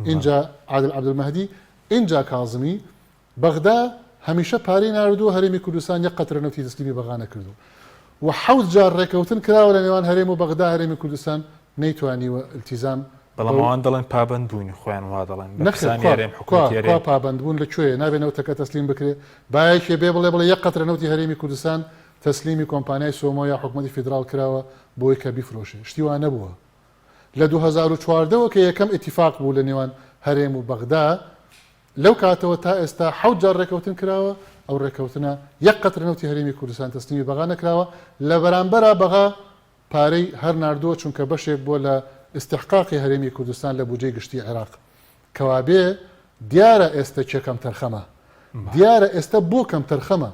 ئینجا عادل عەبدولمەهدی ئینجا کازمی بەغدا هەمیشە پارەی ناردووە هەرێمی کوردستان یەک قەترە نەوتی تەسلیمی بەغا نەکردووە و حەوت جار ڕێکەوتن کراوە لە نێوان هەرێم و بەغدا هەرێمی کوردستان نەیتوانیوە التیزام بەڵام ئەوان دەڵێن پابەند بووین خۆیان وا دەڵێن نەخێر بەرپرسانی کوا هەرێم کوا حکومەتی کوا هەرێم. پابەند بوون لە کوێیە نابێ نەوتەکە تەسلیم بکرێ با یەکێ بێ بڵێ بڵێ یەک قەترە نەوتی هەرێمی کوردستان تەسلیمی کۆمپانیای سۆمۆ یا حکومەتی فیدراڵ کراوە بۆی کە بیفرۆشێ شتی وا نەبووە لە 2014 وە کە یەکەم ئیتیفاق بوو لە نێوان هەرێم و بەغدا لەو کاتەوە تا ئێستا حەوت جار ڕێکەوتن کراوە، ئەو ڕێکەوتنە یەک قەترە نەوتی هەرێمی کوردستان تەسلیمی بەغا نەکراوە، لە بەرامبەرا بەغا پارەی هەر ناردووە چونکە بەشێک بووە لە ئیستحقاقی هەرێمی کوردستان لە بودجەی گشتی عێراق. کەوابێ دیارە ئێستە کێ کەمتەرخەمە. دیارە ئێستە بۆ کەمتەرخەمە،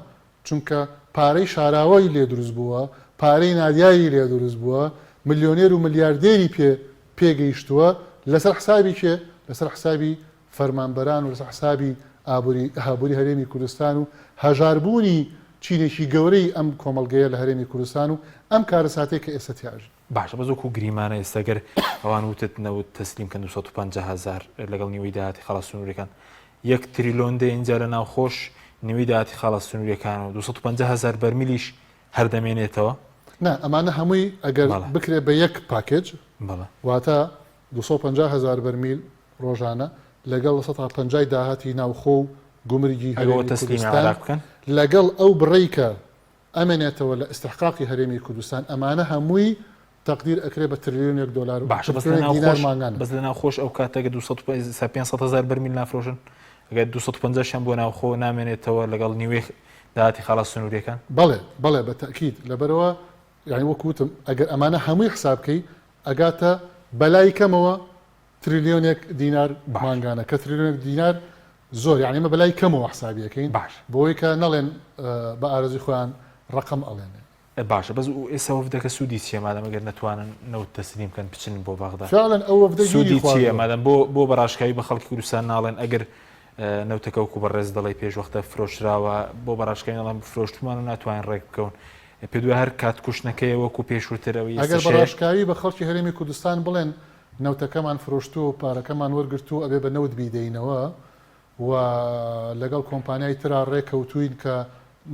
چونکە پارەی شاراوەی لێ دروست بووە، پارەی نادیاری لێ دروست بووە، ملیۆنێر و ملیاردێری پێ پێگەیشتووە، لەسەر حسابی کێ؟ لەسەر حسابی فەرمانبەران و لەسەر حسابی ئابوری ئابوری هەرێمی کوردستان و هەژاربوونی چینێکی گەورەی ئەم کۆمەڵگەیە لە هەرێمی کوردستان و ئەم کارەساتەی کە ئێستا تیا ئەژین. باشە بەس وەکو گریمانە ئێستا گەر ئەوان وتت نەوت تەسلیم کەن 250 هەزار لەگەڵ نیوەی داهاتی خاڵە سنووریەکان یەک تریلۆن دێ ئینجا لە ناوخۆش نیوەی داهاتی خاڵە سنووریەکان و 250 هەزار بەرمیلیش هەر دەمێنێتەوە؟ نا ئەمانە هەمووی ئەگەر بەڵێ. بکرێ بە یەک package بەڵێ. واتە 250 هەزار بەرمیل ڕۆژانە لەگەڵ 50% ی داهاتی ناوخۆ و گومرگی ئەگەر هەرێمی تەسلیمی کوردستان عێراق بکەن؟ لەگەڵ ئەو بڕەی کە ئەمێنێتەوە لە ئیستحقاقی هەرێمی کوردستان ئەمانە هەمووی تەقدیر ئەکرێ بە ترلیۆنێک دۆلار و باشە بەس لە ترلیۆنێک دینار ناوخۆش مانگانە. بەس لە ناوخۆش ئەو کاتە گەر 200 ئێستا 500 هەزار بەرمیل نافرۆشن ئەگەر 250 شیان بۆ ناوخۆ نامێنێتەوە لەگەڵ نیوەی داهاتی خاڵە سنووریەکان؟ بەڵێ بەڵێ بە تەئکید لەبەرئەوە یانی وەکو وتم ئەگەر ئەمانە هەمووی حساب کەی ئەگاتە بەلای کەمەوە تریلیۆنێک دینار باش. مانگانە کە تریلیۆنێک دینار زۆر یانی ئێمە بەلای کەمەوە حسابی ئەکەین باش. بۆی کە نەڵێن بە ئارەزوی خۆیان ڕەقەم ئەڵێن. باشە بەس ئێستا وەفدەکە سوودی چییە مادەم ئەگەر نەتوانن نەوت تەسلیم بکەن بچن بۆ بەغدا فعلا ئەو وەفدە گیری سوودی چییە خواردووە. مادەم بۆ بۆ بە ڕاشکاوی بە خەڵکی کوردستان ناڵێن ئەگەر نەوتەکە وەکو بەڕێز دەڵێی پێش وەختە فرۆشراوە بۆ بە ڕاشکاوی ناڵێن فرۆشتمان و ناتوانین ڕێک بکەون پێت وایە هەر کات کوشتنەکەیە وەکو پێشووتر ئەوەی ئەگەر ئێستەش بە هەیە؟ ڕاشکاوی بە خەڵکی هەرێمی کوردستان بڵێن نەوتەکەمان فرۆشتووە و پارەکەمان وەرگرتووە ئەبێ بە نەوت بیدەینەوە و لەگەڵ کۆمپانیای ترا ڕێکەوتووین کە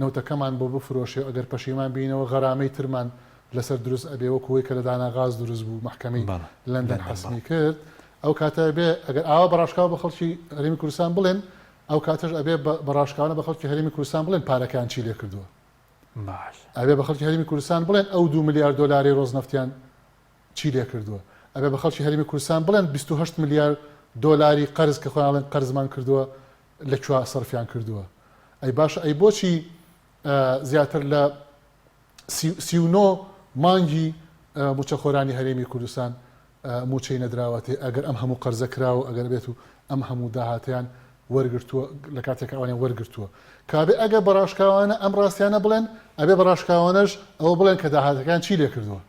نەوتەکەمان بۆ بفرۆشێ و ئەگەر پەشیمان بینەوە غەرامەی ترمان لەسەر دروست ئەبێ وەکو ئەوەی کە لە دانا غاز دروست بوو مەحکەمەی بەڵێ لەندەن لەندەن بەڵێ. حەسمی کرد ئەو کاتە ئەبێ ئەگەر ئاوا بە ڕاشکاو بە خەڵکی هەرێمی کوردستان بڵێن ئەو کاتەش ئەبێ بە ڕاشکاوانە بە خەڵکی هەرێمی کوردستان بڵێن پارەکەیان چی لێ کردووە. باش. ئەبێ بە خەڵکی هەرێمی کوردستان بڵێن ئەو دوو ملیار دۆلارەی ڕۆزنەفتیان چی لێ کردووە؟ ئەبێ بە خەڵکی هەرێمی کوردستان بڵێن 28 ملیار دۆلاری قەرز کە خۆیان ئەڵێن قەرزمان کردووە لە کوێ سەرفیان کردووە؟ ئەی باشە ئەی بۆچی زیاتر لە 39 مانگی مووچەخۆرانی هەرێمی کوردستان مووچەی نەدراوەتێ ئەگەر ئەم هەموو قەرزە کراوە ئەگەر بێت و ئەم هەموو داهاتەیان وەرگرتووە لە کاتێک ئەوانیان وەرگرتووە کابێ ئەگەر بە ڕاشکاوانە ئەم ڕاستیانە بڵێن ئەبێ بە ڕاشکاوانەش ئەوە بڵێن کە داهاتەکان چی لێ کردووە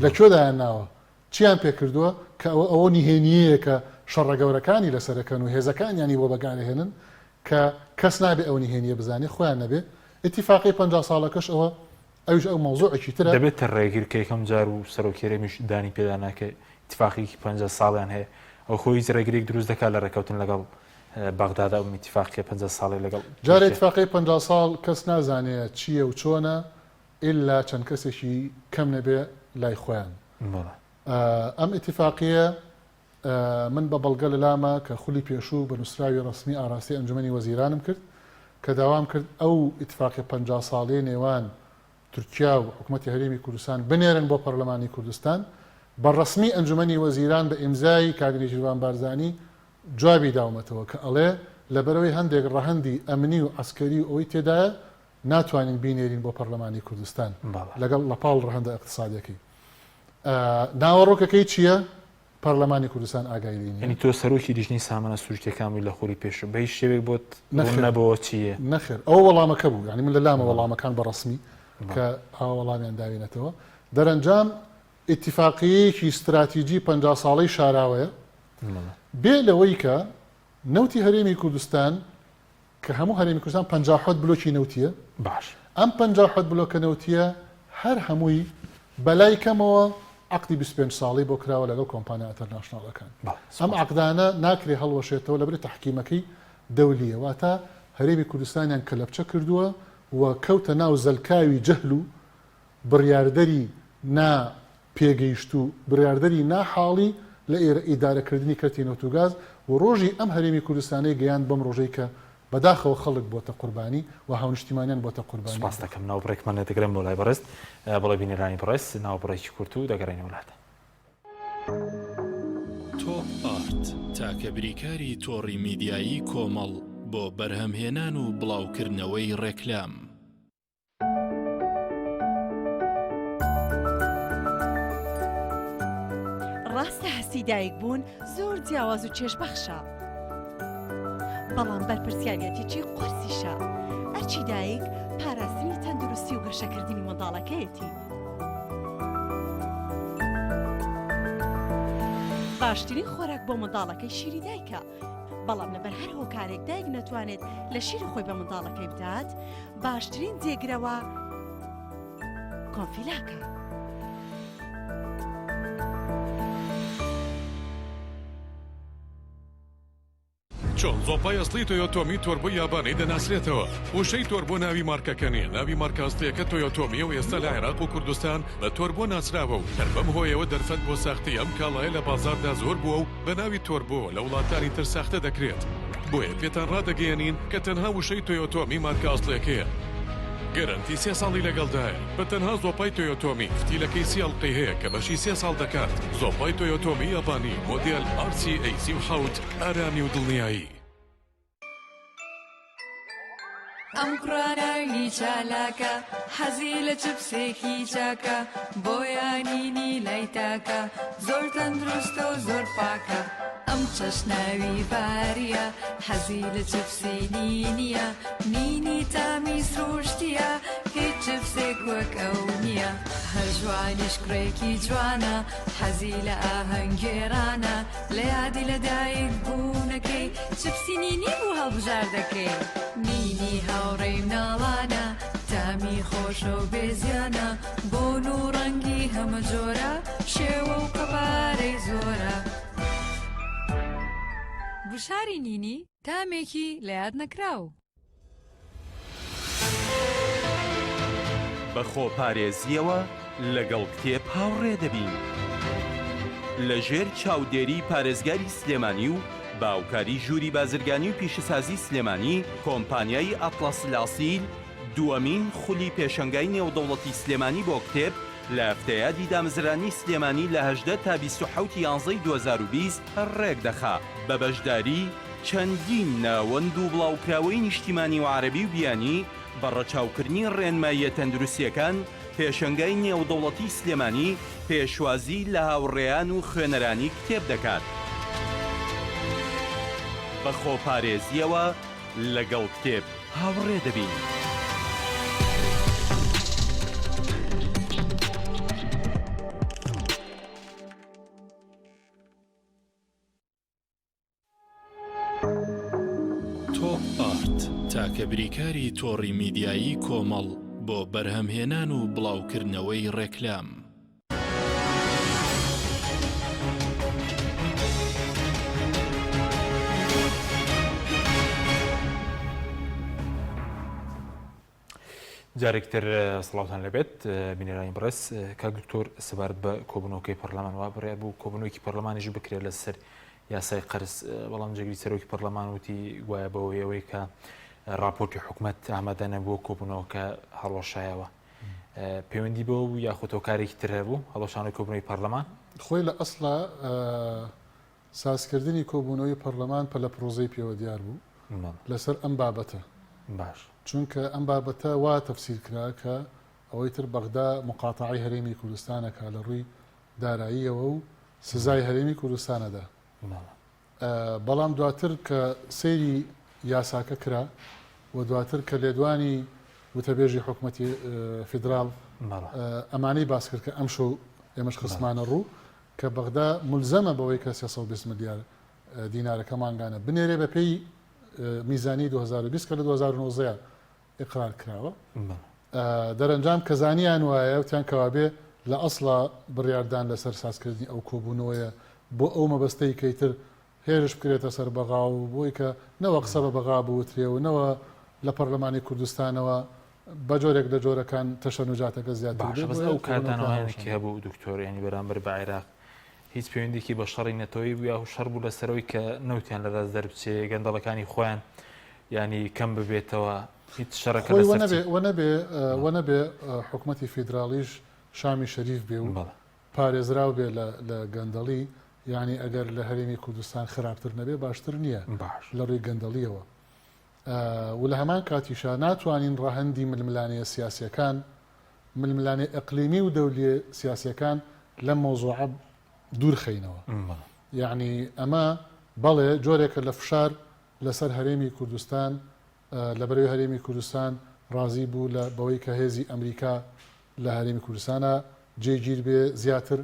لە کوێ دایان ناوە چیان پێ کردووە کە ئەوە ئەوە نهێنیەیە کە شەڕە گەورەکانی لەسەرەکەن و هێزەکانیانی بۆ بەکارهێنن کە کەس نابێ ئەو نهێنیە بزانێ خۆیان نەبێ ئیتیفاقی 50 ساڵەکەش ئەوە ئەویش ئەو مەوزوعێکی ترە. دەبێتە ڕێگر کە یەکەم جار و سەرۆکی هەرێمیش دانی پێدا نا کە ئیتفاقیەکی 50 ساڵیان هەیە ئەو خۆی هیچ ڕێگرێک دروست دەکات لە ڕێکەوتن لەگەڵ بەغدادا ئەو ئیتفاقیە 50 ساڵی لەگەڵ جارێ تورکیا. ئیتفاقیەی 50 ساڵ کەس نازانێ چییە و چۆنە ئیلا چەند کەسێکی کەم نەبێ لای خۆیان. بەڵێ. ئەم ئیتفاقیە من بە بەڵگە لەلامە کە خولی پێشوو بە نووسراوی ڕەسمی ئاراستەی ئەنجومەنی وەزیرانم کرد کە داوام کرد ئەو ئیتفاقیە 50 ساڵیەی نێوان تورکیا و حکومەتی هەرێمی کوردستان بنێرن بۆ پەرلەمانی کوردستان بە ڕەسمی ئەنجومەنی وەزیران بە ئیمزای کاک نێچیرڤان بارزانی جوابی داومەتەوە کە ئەڵێ لەبەرئەوەی هەندێک ڕەهەندی ئەمنی و عەسکەری و ئەوەی تێدایە ناتوانین بینێرین بۆ پەرلەمانی کوردستان لەگەڵ لەپاڵ ڕەهەندە ئیقتسادیەکەی ناوەڕۆکەکەی چییە؟ پەرلەمانی کوردستان ئاگای لێی نییە. یانی تۆ سەرۆکی لیژنەی سامانە سروشتیەکان بووی لە خولی پێشوو بە هیچ شێوەیەک بۆت ڕوون نەخێر نەبۆوە چییە؟ نەخێر ئەوە وەڵامەکە بوو یانی من لە لامە وەڵامەکان بە ڕەسمی کە ئاوا وەڵامیان داوینەتەوە دەرەنجام ئیتیفاقیەیەکی ستراتیجی 50 ساڵەی شاراوەیە بێ لەوەی کە نەوتی هەرێمی کوردستان. کە هەموو هەرێمی کوردستان 57 بلۆکی نەوتیە باش ئەم 57 بلۆکە نەوتیە هەر هەمووی بەلای کەمەوە عەقدی 25 ساڵی بۆ کراوە لەگەڵ کۆمپانیا international ەکان ئەم عەقدانە ناکرێ هەڵوەشێتەوە لەبری تەحکیمەکەی دەولیە واتە هەرێمی کوردستانیان کەلەپچە کردووە و کەوتە ناو زەلکاوی جەهل و بڕیاردەری نا پێگەیشتوو، بڕیاردەری نا حاڵی لە ئێرە ئیدارەکردنی کەرتی نەوت و گاز و ڕۆژی ئەم هەرێمی کوردستانەی گەیاند بەم ڕۆژەی کە بەداخەوە خەڵک بۆتە قوربانی و هاونیشتیمانیان بۆتە قوربانی ئەم سوپاست دۆخە. دەکەم. ناوبڕێکمان لێ دەگرم بۆ لای بەڕێزت. بەڵێ بینەرانی بەڕێز ناوبڕێکی کورت و دەگەڕێینەوە لاتان. تۆپ ئارت، تاکە بریکاری تۆڕی میدیایی کۆمەڵ بۆ بەرهەمهێنان و بڵاوکردنەوەی ڕێکلام. ڕاستە هەستی دایک بوون زۆر جیاواز و چێژبەخشە بەڵام بەرپرسیارەتێکی قورسیشە ئەرچی دایک پاراستنی تەندروستی و گەشەکردنی منداڵەکەیەتی باشترین خۆراک بۆ منداڵەکەی شیری دایکە بەڵام لەبەر هەر هۆکارێک دایک نەتوانێت لە شیری خۆی بە منداڵەکەی بدات باشترین جێگرەوە کۆنفیلاکە. چۆن زۆپای ئەسڵی تۆیۆتۆمی تۆربۆی یابانی دەناسرێتەوە؟ وشەی تۆربۆ ناوی مارکەکە نییە، ناوی مارکە ئەسڵییەکە تۆیۆتۆمییە و ئێستا لە عێراق و کوردستان بە تۆربۆ ناسراوە و هەر بەم هۆیەوە دەرفەت بۆ ساختەی ئەم کاڵایە لە بازاڕدا زۆر بووە و بە ناوی تۆربۆ لە وڵاتانی تر ساختە دەکرێت. بۆیە پێتان ڕادەگەیەنین کە تەنها وشەی تۆیۆتۆمی مارکە ئەسڵیەکەیە. گەرەنتی سێ ساڵی لەگەڵدایە. بە تەنها زۆپای تۆیۆتۆمی فتیلەکەی سی ئەڵقەی هەیە کە بەشی سێ ساڵ دەکات. زۆپای تۆیۆتۆمی یابانی مۆدێل RCA 37 ئارامی و دڵنیایی. ئەم کوڕە ناوی چالاکە حەزی لە چپسێکی چاکە بۆیانینی لای تاکە زۆر تەندروستە و زۆر پاکە ئەم چەش ناوی باریە حەزی لە چپسی نینیە نینی تامی سروشتیە هیچ چپسێک وەک ئەو نییە هەر جوانیش کوڕێکی جوانە حەزی لە ئاهەنگگێڕانە لە یادی لە دایک بوونەکەی چپسی نینی بوو هەڵبژاردەکەی. نینی هاوڕێی مناڵانە تامی خۆشە و بێ زیانە بۆن و ڕەنگی هەمە جۆرە شێوە و قەبارەی زۆرە. گوشاری نینی تامێکی لە یاد نەکراو. بە خۆپارێزییەوە لەگەڵ کتێب هاوڕێ دەبین. لە ژێر چاودێری پارێزگاری سلێمانی و بە هاوکاری ژووری بازرگانی و پیشەسازی سلێمانی، کۆمپانیای ئەتڵەس لاسیل دووەمین خولی پێشەنگای نێودەوڵەتی سلێمانی بۆ کتێب لە هەفتەیادی دامەزرانی سلێمانی لە 18 تا 27 یانزەی 2020 ڕێکدەخا بە بەشداری چەندین ناوەند و بڵاوکراوەی نیشتیمانی و عەرەبی و بیانی بە ڕەچاوکردنی ڕێنماییە تەندروستییەکان، پێشەنگای نێودەوڵەتی سلێمانی پێشوازی لە هاوڕێیان و خوێنەرانی کتێب دەکات. بە خۆپارێزییەوە لەگەڵ کتێب هاوڕێ دەبین. تۆپ ئارت، تاکە بریکاری تۆڕی میدیایی کۆمەڵ بۆ بەرهەمهێنان و بڵاوکردنەوەی ڕێکلام. جارێکی تر سڵاوتان لێبێت بینەرانی بەڕێز کاک دکتۆر سەبارەت بە کۆبوونەوەکەی پەرلەمان وا بڕیار بوو کۆبوونەوەکی پەرلەمانیش بکرێت لەسەر یاسای قەرز بەڵام جێگری سەرۆکی پەرلەمان وتی گوایە بەوەی ئەوەی کە راپۆرتی حکومەت ئامادە نەبووە کۆبوونەوەکە هەڵوەشایەوە پەیوەندی بۆ و یاخود هۆکارێکی تر هەبوو هەڵوەشانەوەی کۆبوونەوەی پەرلەمان خۆی لە ئەسڵا سازکردنی کۆبوونەوەی پەرلەمان پەلەپڕوزەی پێوە دیار بوو لەسەر ئەم بابەتە. باش. چونکە ئەم بابەتە وا تەفسیر کرا کە ئەوەی تر بەغدا موقاتەعەی هەرێمی کوردستان ئەکا لە ڕووی داراییەوە و سزای هەرێمی کوردستان ئەدا. بەڵام دواتر کە سەیری یاساکە کرا و دواتر کە لێدوانی وتەبێژی حکومەتی فیدراڵ ئەمانەی باس کرد کە ئەمشەو ئێمەش خستمانە ڕوو کە بەغدا مولزەمە بەوەی کە 320 ملیار دینارەکە مانگانە بنێرێ بەپێی. میزانی 2020 کە لە 2019 ئیقرار کراوە. دەرەنجام کە زانیان وایە وتیان کەوابێ لە ئەسڵا بڕیاردان لەسەر سازکردنی ئەو کۆبوونەوەیە بۆ ئەو مەبەستەی کە ئیتر هێرش بکرێتە سەر بەغا و بۆی کە نەوە قسە بە بەغا بوترێ و نەوە لە پەرلەمانی کوردستانەوە بە جۆرێک لە جۆرەکان تەشەنوجاتەکە زیاتر باشە بێ بەس بۆیە ئەو کۆبوونەوەکەیان کاردانەوەیانە هەڵوەشاندەوە. کە هەبوو دکتۆر یانی بەرامبەر بە عێراق هیچ پەیوەندیکی بە شەڕی نەتەوەی بوو یاخو شەڕ بوو لەسەرەوەی کە نەوتیان لەدەست دەربچێ گەندەڵەکانی خۆیان یانی کەم ببێتەوە هیچ شەڕەکە خۆی لەسەر چی؟ وەنەبێ وەنەبێ وەنەبێ حکومەتی فیدراڵیش شامی شەریف بێ و بەڵێ. پارێزراو بێ لە لە گەندەڵی یانی ئەگەر لە هەرێمی کوردستان خراپتر نەبێ باشتر نییە باش. لە ڕووی گەندەڵیەوە و لە هەمان کاتیشا ناتوانین ڕەهەندی ململانێیە سیاسیەکان ململانێ ئیقلیمی و دەولیە سیاسیەکان لەم مەوزوعە دوور خەینەوە. یەعنی ئەمە بەڵێ جۆرێکە لە فشار لەسەر هەرێمی کوردستان، لەبەرئەوەی هەرێمی کوردستان ڕازی بوو لە بەوەی کە هێزی ئەمریکا لە هەرێمی کوردستانا جێگیر بێ زیاتر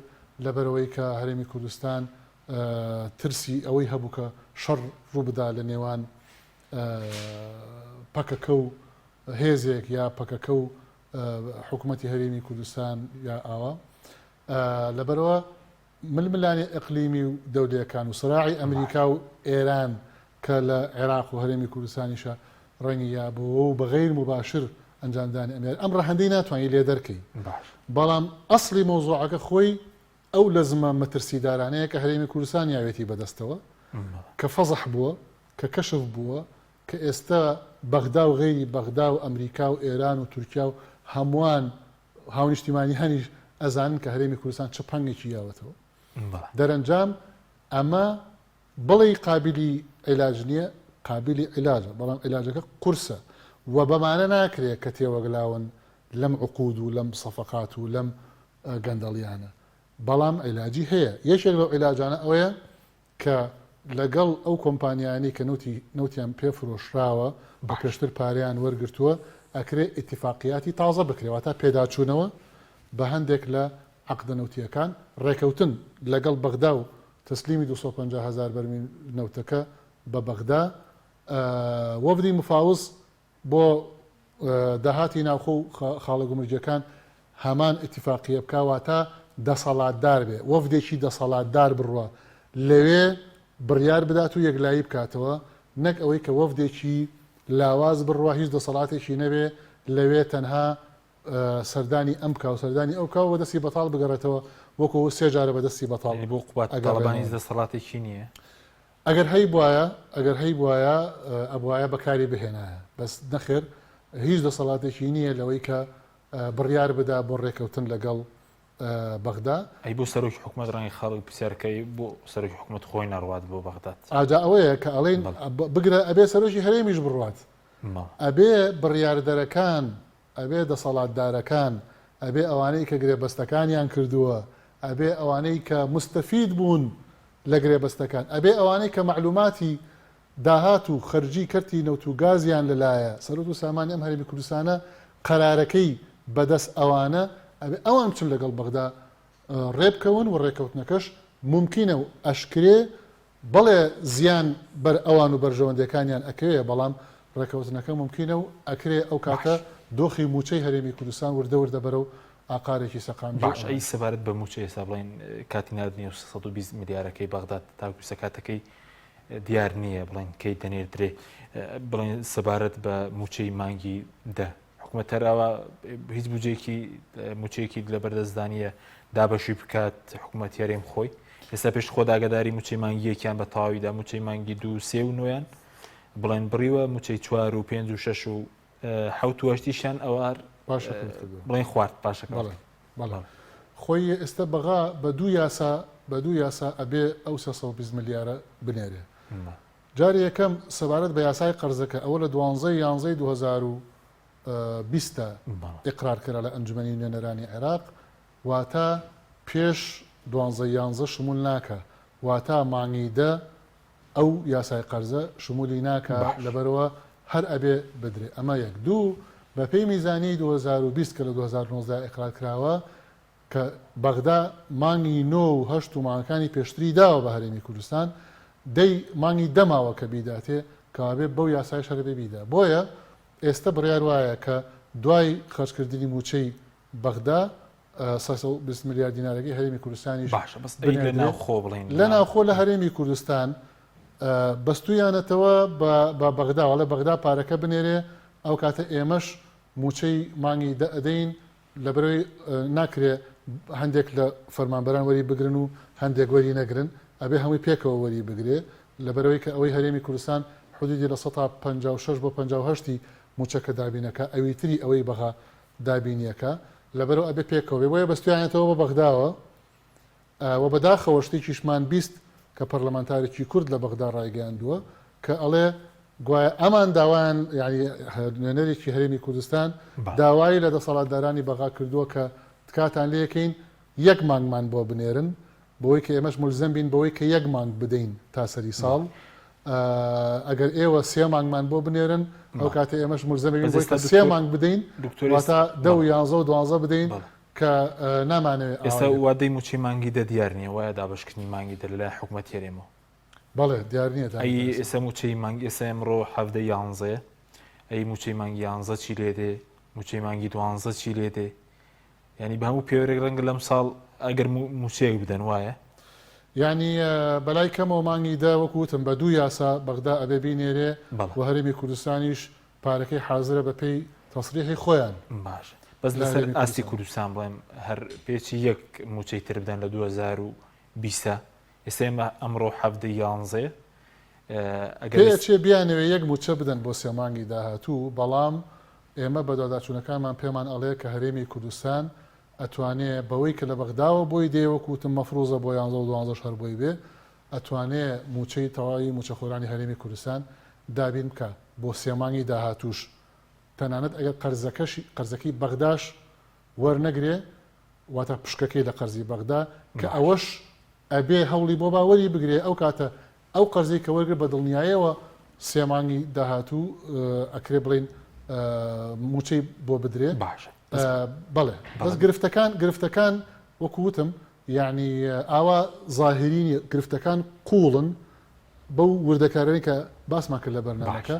لەبەرئەوەی کە هەرێمی کوردستان ترسی ئەوەی هەبوو کە شەڕ ڕووبدا لە نێوان پەکەکە و هێزێک یا پەکەکە و حکوومەتی هەرێمی کوردستان یا ئاوا لەبەرەوە ململانێ ئیقلیمی و دەولیەکان و سراعی ئەمریکا و ئێران کە لە عێراق و هەرێمی کوردستانیشە ڕەنگی یابەوە و بە غەیر موباشر ئەنجامدانی ئەم یاری ئەم ڕەهەندەی ناتوانانی لێ دەرکەی بەڵام ئەسڵی مەوزوعەکە خۆی ئەو لەزمە مەترسیدارانەیە کە هەرێمی کوردستان یاوێتی بەدەستەوە کە فەزح بووە کە کەشف بووە کە ئێستا بەغدا و غەیری بەغدا و ئەمریکا و ئێران و تورکیا و هەمووان هاونیشتیمانیانیش ئەزانن کە هەرێمی کوردستان چ پەنگێکی یاوەتەوە. دەرەنجام ئەمە بڵێی قابیلی عیلاج نییە، قابیلی عیلاجە، بەڵام عیلاجەکە قورسە و بەمانە ناکرێ کە تێوەگلاون لەم عقود و لەم سەفەقات و لەم گەندەڵیانە، بەڵام عیلاجی هەیە. یەکێک لەو عیلاجانە ئەوەیە کە لەگەڵ ئەو کۆمپانیایانەی کە نەوتی نەوتیان پێ فرۆشراوە و پێشتر پارەیان وەرگرتووە ئەکرێ ئیتیفاقیاتی تازە بکرێ واتە پێداچوونەوە بە هەندێک لە عەقدە نەوتییەکان ڕێکەوتن لەگەڵ بەغدا و تەسلیمی 250 هەزار بەرمیل نەوتەکە بە بەغدا وەفدی مفاوز بۆ داهاتی ناوخۆ و خاڵە گومرگیەکان هەمان ئیتیفاقیە بکا واتە دەسەڵاتدار بێ وەفدێکی دەسەڵاتدار بڕوا لەوێ بڕیار بدات و یەکلایی بکاتەوە نەک ئەوەی کە وەفدێکی لاواز بڕوا هیچ دەسەڵاتێکی نەبێ لەوێ تەنها سەردانی ئەم بکا و سەردانی ئەو بکا و بەدەستی بەتاڵ بگەڕێتەوە وەکو ئەوە سێ جارە بەدەستی بەتاڵ یانی بۆ قوباد تاڵەبانی هیچ دەسەڵاتێکی نییە؟ ئەگەر هەیبوایە ئەگەر هەیبوایە ئەبوایە بەکاری بهێنایە بەس نەخێر هیچ دەسەڵاتێکی نییە لەوەی کە بڕیار بدا بۆ ڕێکەوتن لەگەڵ بەغدا. ئەی بۆ سەرۆکی حکومەت ڕەنگە خەڵک پرسیار کەی بۆ سەرۆکی حکومەت خۆی نەڕوات بۆ بەغداد؟ ئاجا ئەوەیە کە ئەڵێین بگرە ئەبێ سەرۆکی هەرێمیش بڕوات ئەبێ بڕیاردەرەکان ئەبێ دەسەڵاتدارەکان، ئەبێ ئەوانەی کە گرێبەستەکانیان کردووە، ئەبێ ئەوانەی کە موستەفید بوون لە گرێبەستەکان، ئەبێ ئەوانەی کە مەعلوماتی داهات و خەرجی کەرتی نەوت و گازیان لەلایە، سەروەت و سامانی ئەم هەرێمی کوردستانە قەرارەکەی بەدەست ئەوانە، ئەبێ ئەوان بچن لەگەڵ بەغدا ڕێبکەون و ڕێکەوتنەکەش مومکینە و ئەشکرێ بەڵێ زیان بەر ئەوان و بەرژەوەندیەکانیان ئەکەوێ بەڵام ڕێکەوتنەکە مومکینە و ئەکرێ ئەو کاتە باش. دۆخی موچەی هەرێمی کوردستان وردە وردە بەرەو ئاقارێکی سەقامگیر باش ئەی ئەڕوات. سەبارەت بە موچە ئێستا بڵێین کاتی ناردنی ئەو 320 ملیارەکەی بەغداد تاکو ئیستا کاتەکەی دیار نییە بڵێن کەی دەنێردرێ بڵێن سەبارەت بە موچەی مانگی دە حکومەت هەر ئاوا هیچ بودجەیەکی موچەیەکی لەبەردەستدا نییە دابەشی بکات حکومەت هەرێم خۆی ئێستا پێش خۆ ئاگاداری موچەی مانگی یەکیان بە تەواویدا موچەی مانگی دوو سێ و نۆیان بڵێن بڕیوە موچەی چوار و پێنج و شەش و حەوت و هەشتیشیان ئەوە هەر پاشەکەوت کردووە. بڵێن خوارد پاشەکەوت. بەڵێ بەڵێ خۆی ئێستا بەغا بە دوو یاسا بە دوو یاسا ئەبێ ئەو 320 ملیارە بنێرێ جاری یەکەم سەبارەت بە یاسای قەرزەکە ئەوە لە دوانزە ی یانزەی 2020 دا ئیقرار کرا لە ئەنجومەنی نوێنەرانی عێراق واتە پێش دوانزە ی یانزە شمول ناکا واتە مانگی دە ئەو یاسای قەرزە شمولی ناکا لەبەرئەوە هەر ئەبێ بدرێ ئەمە یەک دوو بەپێی میزانیەی 2020 کە لە 2019 ئیقرار کراوە کە بەغدا مانگی نۆ و هەشت و مانگەکانی پێشتری داوە بە هەرێمی کوردستان، دەی مانگی دە ماوە کە بیداتێ، کەوابێ بەو یاسایش هەر ئەبێ بیدا. بۆیە ئێستە بڕیار وایە کە دوای خەرجکردنی مووچەی بەغدا 320 ملیار دینارەکەی هەرێمی کوردستانیش باشە بەس ئەی لە بنێردرێ. ناوخۆ بڵێین لە ناوخۆ لە هەرێمی کوردستان بەستوویانەتەوە بە بە بەغدا ئەڵێ بەغدا پارەکە بنێرێ ئەو کاتە ئێمەش مووچەی مانگی دە ئەدەین لەبەرئەوەی ناکرێ هەندێک لە فەرمانبەران وەری بگرن و هەندێک وەری نەگرن، ئەبێ هەمووی پێکەوە وەری بگرێ، لەبەرئەوەی کە ئەوەی هەرێمی کوردستان حدودی 56% بۆ 58 ی مووچەکە دابینەکا، ئەویتری ئەوەی بەغا دابینیەکا، لەبەرئەوە ئەبێ پێکەوە بێ، بۆیە بەستویانێتەوە بە بەغداوە. و بەداخەوە شتێکیشمان 20 کە پەرلەمانتارێکی کورد لە بەغدا ڕایگەیاندووە کە ئەڵێ گوایە ئەمان داوایان یانی نوێنەرێکی هەرێمی کوردستان داوای لە دەسەڵاتدارانی بەغا کردووە کە تکاتان لێکەین یەک مانگمان بۆ بنێرن بۆی کە ئێمەش ملزەم بین بەوەی کە یەک مانگ بدەین تا سەری ساڵ ئەگەر ئێوە سێ مانگمان بۆ بنێرن ئەو کاتە ئێمەش ملزەم بین بۆی کە سێ مانگ بدەین واتە دە و یانزە و دوانزە بدەین کە نامانەوێ ئاوا ئێستا لێ وادەی مووچەی مانگی دە دیار نییە وایە دابەشکردنی مانگی دە لەلایەن حکومەتی هەرێمەوە؟ بەڵێ دیار نییە تا ئەی ئێستا. ئێستا مووچەی مانگی ئێستا ئەمڕۆ 17 یانزەیە ئەی مووچەی مانگی یانزە چی لێ دێ مووچەی مانگی دوانزە چی لێ دێ یعنی بە هەموو پێوەرێک ڕەنگە لەم ساڵ ئەگەر مووچەیەک بدەن وایە؟ یعنی بەلای کەمەوە مانگی دە وەکو وتم بە دوو یاسا بەغدا ئەبێ بینێرێ بەڵێ. و هەرێمی کوردستانیش پارەکەی حازرە بە پێی تەسریحی خۆیان. باشە بەس لەسەر ئاستی کوردستان بڵێم هەر پێچی یەک موچەی تر بدەن لە 2020 ئێستا ئێمە ئەمڕۆ حەڤدە یانزەیە ئەگەر پێچێ بیانەوێ یەک موچە بدەن بۆ سێ مانگی داهاتوو بەڵام ئێمە بەدواداچوونەکانمان پێمان ئەڵێ کە هەرێمی کوردستان ئەتوانێ بەوەی کە لە بەغداوە بۆی دێ وەکو وتم مەفروزە بۆ یانزە و دوانزەش هەر بۆی بێ ئەتوانێ مووچەی تەواوی مووچەخۆرانی هەرێمی کوردستان دابین بکا بۆ سێ مانگی داهاتووش تەنانەت ئەگەر قەرزەکەشی قەرزەکەی بەغداش وەرنەگرێ واتە پشکەکەی لە قەرزی بەغدا کە ئەوەش ئەبێ هەوڵی بۆ با وەری بگرێ ئەو کاتە ئەو قەرزەی کە وەرگرت بە دڵنیایەوە سێ مانگی داهاتوو ئەکرێ بڵێین مووچەی بۆ بدرێ باشە بەڵێ بەس گرفتەکان گرفتەکان وەکو وتم یەعنی ئاوا زاهیری نیە گرفتەکان قوڵن بەو وردەکاریانەی کە باسمان کرد لە بەرنامەکە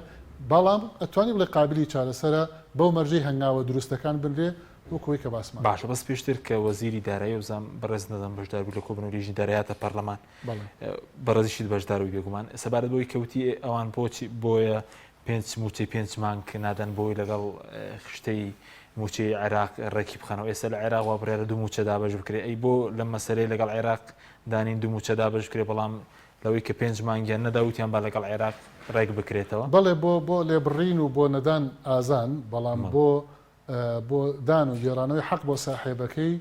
بەڵام ئەتوانی بڵێ قابلی چارەسەرە بەو مەرجەی هەنگاوە دروستەکان بنرێ وەکو ئەوەی کە باسمان باشە بەس پێشتر کە وەزیری دارایی وزام بەڕێز نەزان بەشدار بوو لە کۆبوونەوەی لیژنەی دارایی هاتە پەرلەمان بەڕێزیشت بەشدار بووی بێگومان سەبارەت بەوەی کەوتی ئەوان بۆچی بۆیە پێنج مووچەی پێنج مانگ نادەن بۆی لەگەڵ خشتەی مووچەی عێراق ڕێکی بخەنەوە ئێستا لە عێراق وا بڕیارە دوو مووچە دابەش بکرێ ئەی بۆ لەم مەسەلەی لەگەڵ عێراق دانین دوو مووچە دابەش بکرێ بەڵام لەوەی کە پێنج مانگیان نەدا وتیان با لەگەڵ عێراق ڕێک بکرێتەوە؟ بەڵێ بۆ بۆ لێبڕین و بۆ نەدان ئازان بەڵام بۆ بۆ دان و گێڕانەوەی حەق بۆ ساحێبەکەی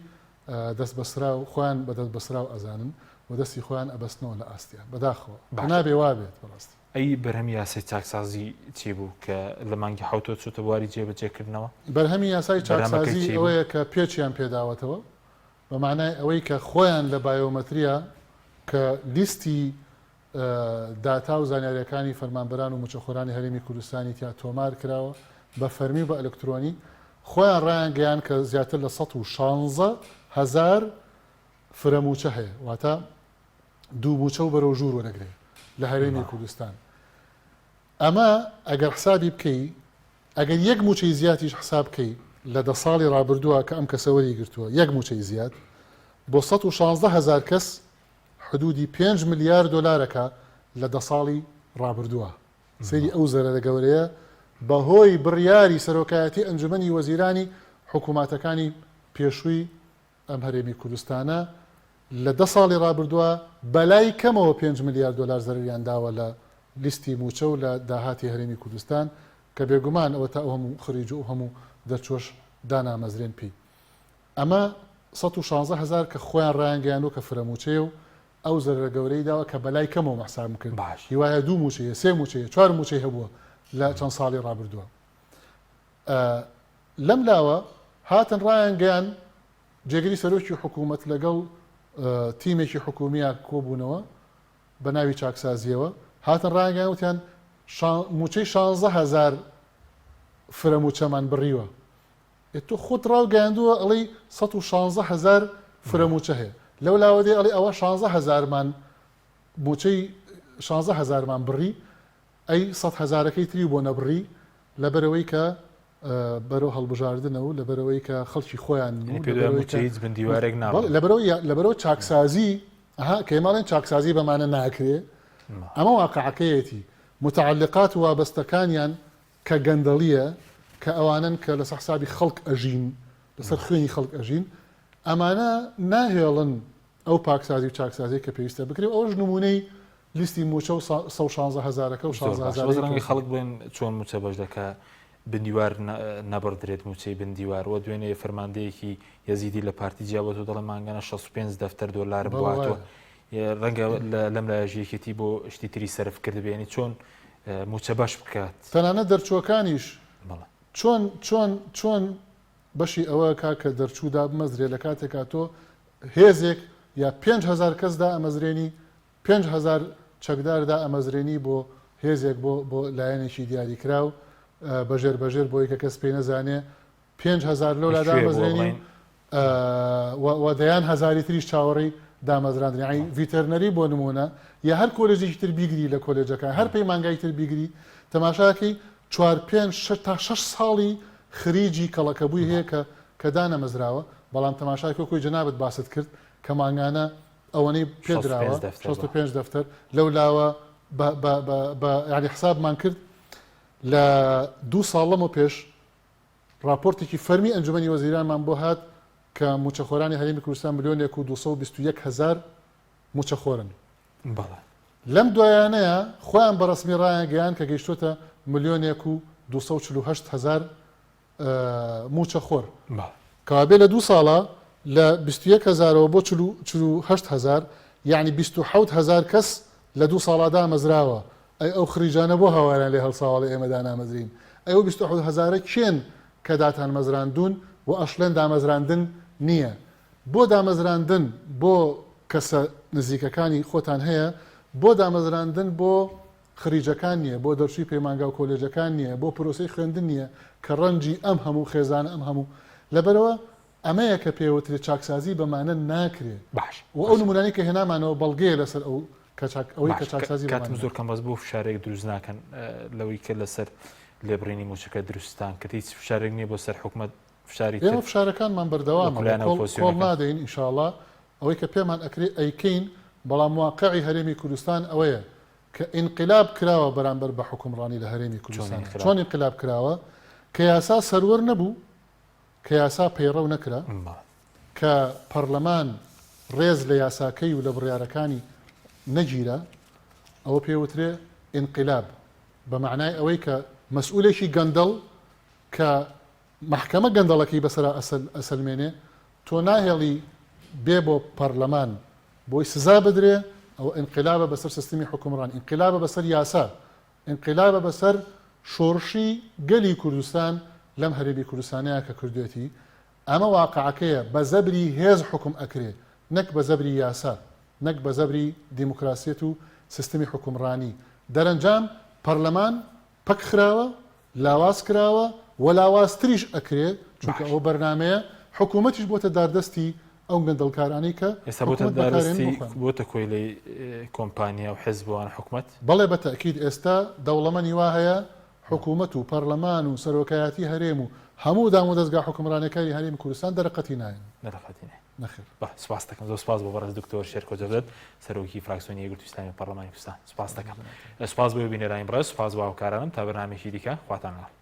دەست بەسراو خۆیان بە دەست بەسراو ئەزانن و دەستی خۆیان ئەبەستنەوە لە ئاستیان بەداخەوە کە نابێ وابێت بەڕاستی. ئەی بەرهەمی یاسای چاکسازی چی بوو کە لە مانگی حەوتەوە چۆتە بواری جێبەجێکردنەوە؟ بەرهەمی یاسای بەرهەمەکەی چاکسازی چی بوو؟ ئەوەیە کە پێچیان پێداوەتەوە بە مانای ئەوەی کە خۆیان لە بایۆمەتریا کە لیستی داتا و زانیارییەکانی فەرمانبەران و مووچەخۆرانی هەرێمی کوردستانی تیا تۆمار کراوە بە فەرمی و بە ئەلکترۆنی، خۆیان ڕایانگەیاند کە زیاتر لە 116 هەزار فرە مووچە هەیە، واتە دوو مووچە و بەرەو ژوور وەرەگرێ لە هەرێمی کوردستان. ئەمە ئەگەر حسابی بکەی، ئەگەر یەک مووچەی زیاتیش حساب بکەی لە دە ساڵی ڕابردووە کە ئەم کەسە وەری گرتووە، یەک مووچەی زیاد بۆ 116 هەزار کەس حدودی پێنج ملیار دۆلارەکە لە دە ساڵی ڕابردووە. سەیری ئەو زەرەرە گەورەیە بەهۆی بڕیاری سەرۆکایەتی ئەنجومەنی وەزیرانی حکوماتەکانی پێشووی ئەم هەرێمی کوردستانە لە دە ساڵی ڕابردووە بەلای کەمەوە پێنج ملیار دۆلار زەرەریان داوە لە لیستی مووچە و لە داهاتی هەرێمی کوردستان کە بێگومان ئەوەتا ئەو هەموو خریج و ئەو هەموو دەرچووەش دانامەزرێن پێی. ئەمە 116 هەزار کە خۆیان ڕایانگەیاندووە کە فرە مووچەیە و ئەو زەرەرە گەورەی داوە کە بەلای کەمەوە حسابم کرد باش. هیوایە دوو مووچەیە سێ مووچەیە چوار مووچەی هەبووە لە چەند ساڵی ڕابردووە. لەم لاوە هاتن ڕایانگەیان جێگری سەرۆکی حکوومەت لەگەڵ تیمێکی حکوومییا کۆبوونەوە بە ناوی چاکسازییەوە هاتن ڕایانگەیان وتیان مووچەی شانزە هەزار فرە مووچەمان بڕیوە. ئێ تۆ خۆت ڕاوگەیاندووە ئەڵێی 116 هەزار فرە مووچە هەیە لەو لاوە دێ ئەڵێ ئەوە 16 هەزارمان مووچەی 16 هەزارمان بڕی. ئەی سەت هەزارەکەی تری بۆ نەبڕی؟ لەبەرئەوەی کە بەرەو هەڵبژاردنە و لەبەرئەوەی کە خەڵکی خۆیانن و یانی پێت وایە لەبەرئەوەی مووچە کە هیچ بن دیوارێک بەڵێ نابڕن؟ لەبەرئەوەی لەبەرئەوە چاکسازی ئەها کە ئێمە ئەڵێن چاکسازی بەمانە ناکرێ ئەمە واقعەکەیەتی متعلقات و وابەستەکانیان کە گەندەڵیە کە ئەوانەن کە لەسەر حسابی خەڵک ئەژین لەسەر خوێنی خەڵک ئەژین ئەمانە ناهێڵن ئەو پاکسازی و چاکسازیەی کە پێویستە بکرێ و ئەوەش نموونەی لیستی مووچە و 116 هەزارەکە و زۆر 16 باشە بەس هەزارەی ڕەنگە کە خەڵک بڵێن چۆن مووچە بەش دەکا بندیوار نەبڕدرێت مووچەی بندیوار وە دوێنێ فەرماندەیەکی یەزیدی لە پارتی جیاوەتەوە دەڵێ مانگانە 65 دەفتەر دۆلارم بۆ بەڵێ هاتووە وایە. ڕەنگە لەم لایەش یەکێتی بۆ شتی تری سەرف کردبێ یانی چۆن مووچە بەش بکات؟ تەنانەت دەرچووەکانیش بەڵێ. چۆن چۆن چۆن بەشی ئەوە کا کە دەرچوو دابمەزرێ لە کاتێکا تۆ هێزێک یا 5000 کەس دائەمەزرێنی 5000 چەکدار دائەمەزرێنی بۆ هێزێک بۆ بۆ لایەنێکی دیاریکراو بەژێر بەژێر بۆی کە کەس پێی نەزانێ 5000 لەولا لە کوێ بووە دامەزرێنی بڵێین؟ و و دەیان هەزاری تریش چاوەڕێی دامەزراندنی یانی ڤیتەرنەری بۆ نموونە یا هەر کۆلێجێکی تر بیگری لە کۆلێجەکان هەر پەیمانگای تر بیگری تەماشاکەی چوار پێنج شەش تا شەش ساڵی خریجی کەڵەکەبووی هەیە کە کە دانەمەزراوە بەڵام تەماشاکەی وەکوی جەنابت باست کرد کە مانگانە ئەوەنەی پێ دراوە 65 دەفتەر 65 دەفتەر لەو لاوە بە بە بە بە یانی حسابمان کرد لە دوو ساڵ لەمەو پێش ڕاپۆرتێکی فەرمی ئەنجومەنی وەزیرانمان بۆ هات کە مووچەخۆرانی هەرێمی کوردستان ملیۆنێک و 221 هەزار مووچەخۆرن. بەڵێ. لەم دوایانەیا خۆیان بە ڕەسمی ڕایانگەیاند کە گەیشتۆتە ملیۆنێک و 248 هەزار مووچەخۆر. بەڵێ. کەوابێ لە دوو ساڵا لە 21 هەزارەوە بۆ 48 هەزار یەعنی 27 هەزار کەس لە دوو ساڵا دامەزراوە ئەی ئەو خریجانە بۆ هاواریان لێ هەڵساوە ئەڵێ ئێمە دانامەزرین؟ ئەی ئەو 27 هەزارە کێن کە داتانمەزراندوون و ئەشڵێن دامەزراندن نییە؟ بۆ دامەزراندن بۆ کەسە نزیکەکانی خۆتان هەیە، بۆ دامەزراندن بۆ خریجەکان نییە، بۆ دەرچووی پەیمانگا و کۆلێجەکان نییە، بۆ پرۆسەی خوێندن نییە کە ڕەنجی ئەم هەموو خێزانە ئەم هەموو لەبەرئەوە ئەمەیە کە پێوترێ چاکسازی بەمانە ناکرێ باش و ئەو نمونانەی کە هێنامانەوە بەڵگەیە لەسەر ئەو کە چاک ئەوەی کە باش چاکسازی کاتم بەمانە زۆر کەم بەس بۆ فشارێک دروست ناکەن لەوەی کە لەسەر لێبڕینی موچەکە دروستتان کرد هیچ فشارێک نییە بۆ سەر حکومەت فشاری تر ئێمە فشارەکانمان بەردەوامە وەکو و لایەنە کۆڵ کۆڵ ئۆپۆزسیۆنەکان. نادەین ئینشاڵا ئەوەی کە پێمان ئەکرێ ئەیکەین بەڵام واقعی هەرێمی کوردستان ئەوەیە کە ئینقلاب کراوە بەرامبەر بە حوکمڕانی لە هەرێمی چۆن کوردستان ئینقلاب؟ چۆن ئینقلاب کراوە کە یاسا سەروەر نەبوو کە یاسا پەیڕەو نەکرا، کە پەڕلەمان ڕێز لە یاساکەی و لە بڕیارەکانی نەگیرا، ئەوە پێ وترێ ئینقیلاب، بە مەعنای ئەوەی کە مەسئولێکی گەندەڵ کە مەحکەمە گەندەڵەکەی بەسەرا ئەسەلمێنێ، تۆ ناهێڵی بێ بۆ پەڕلەمان بۆی سزا بدرێ، ئەوە ئینقیلابە بەسەر سیستمی حوکمڕانی، ئینقیلابە بەسەر یاسا، ئینقیلابە بەسەر شۆڕشی گەلی کوردستان لەم هەرێمی کوردستانەیا کە کردوێتی، ئەمە واقعەکەیە، بە زەبری هێز حوکم ئەکرێ نەک بە زەبری یاسا، نەک بە زەبری دیموکراسیەت و سیستمی حوکمڕانی، دەرەنجام پەرلەمان پەک خراوە، لاواز کراوە و لاوازتریش ئەکرێ، چونکە باش. ئەوە بەرنامەیە، حکوومەتیش بۆتە داردەستی ئەو گەندەڵکارانەی کە ئێستا بۆتە حکوومەت بەکارێنن داردەستی بۆ خۆیان. بۆتە کۆیلەی کۆمپانیا و حزب و ئەوانە حکومەت؟ بەڵێ بە تەئکید ئێستا دەوڵەمەنی وا هەیە حکوومەت و پەرلەمان و سەرۆکایەتی هەرێم و هەموو دامودەزگا حوکمڕانیەکانی هەرێمی کوردستان دەرەقەتی نایەن. دەرەقەتی نایەن. نەخێر. بەڵێ سوپاست دەکەم زۆر سوپاس بۆ بەڕێز دکتۆر شێرکۆ جەودەت سەرۆکی فراکسیۆنی یەکگرتووی ئیسلامی پەرلەمانی کوردستان سوپاست دەکەم سوپاس بۆ بینەرانی بەڕێز سوپاس بۆ هاوکارانم تا بەرنامەیەکی دیکە خواتان لەگەڵ.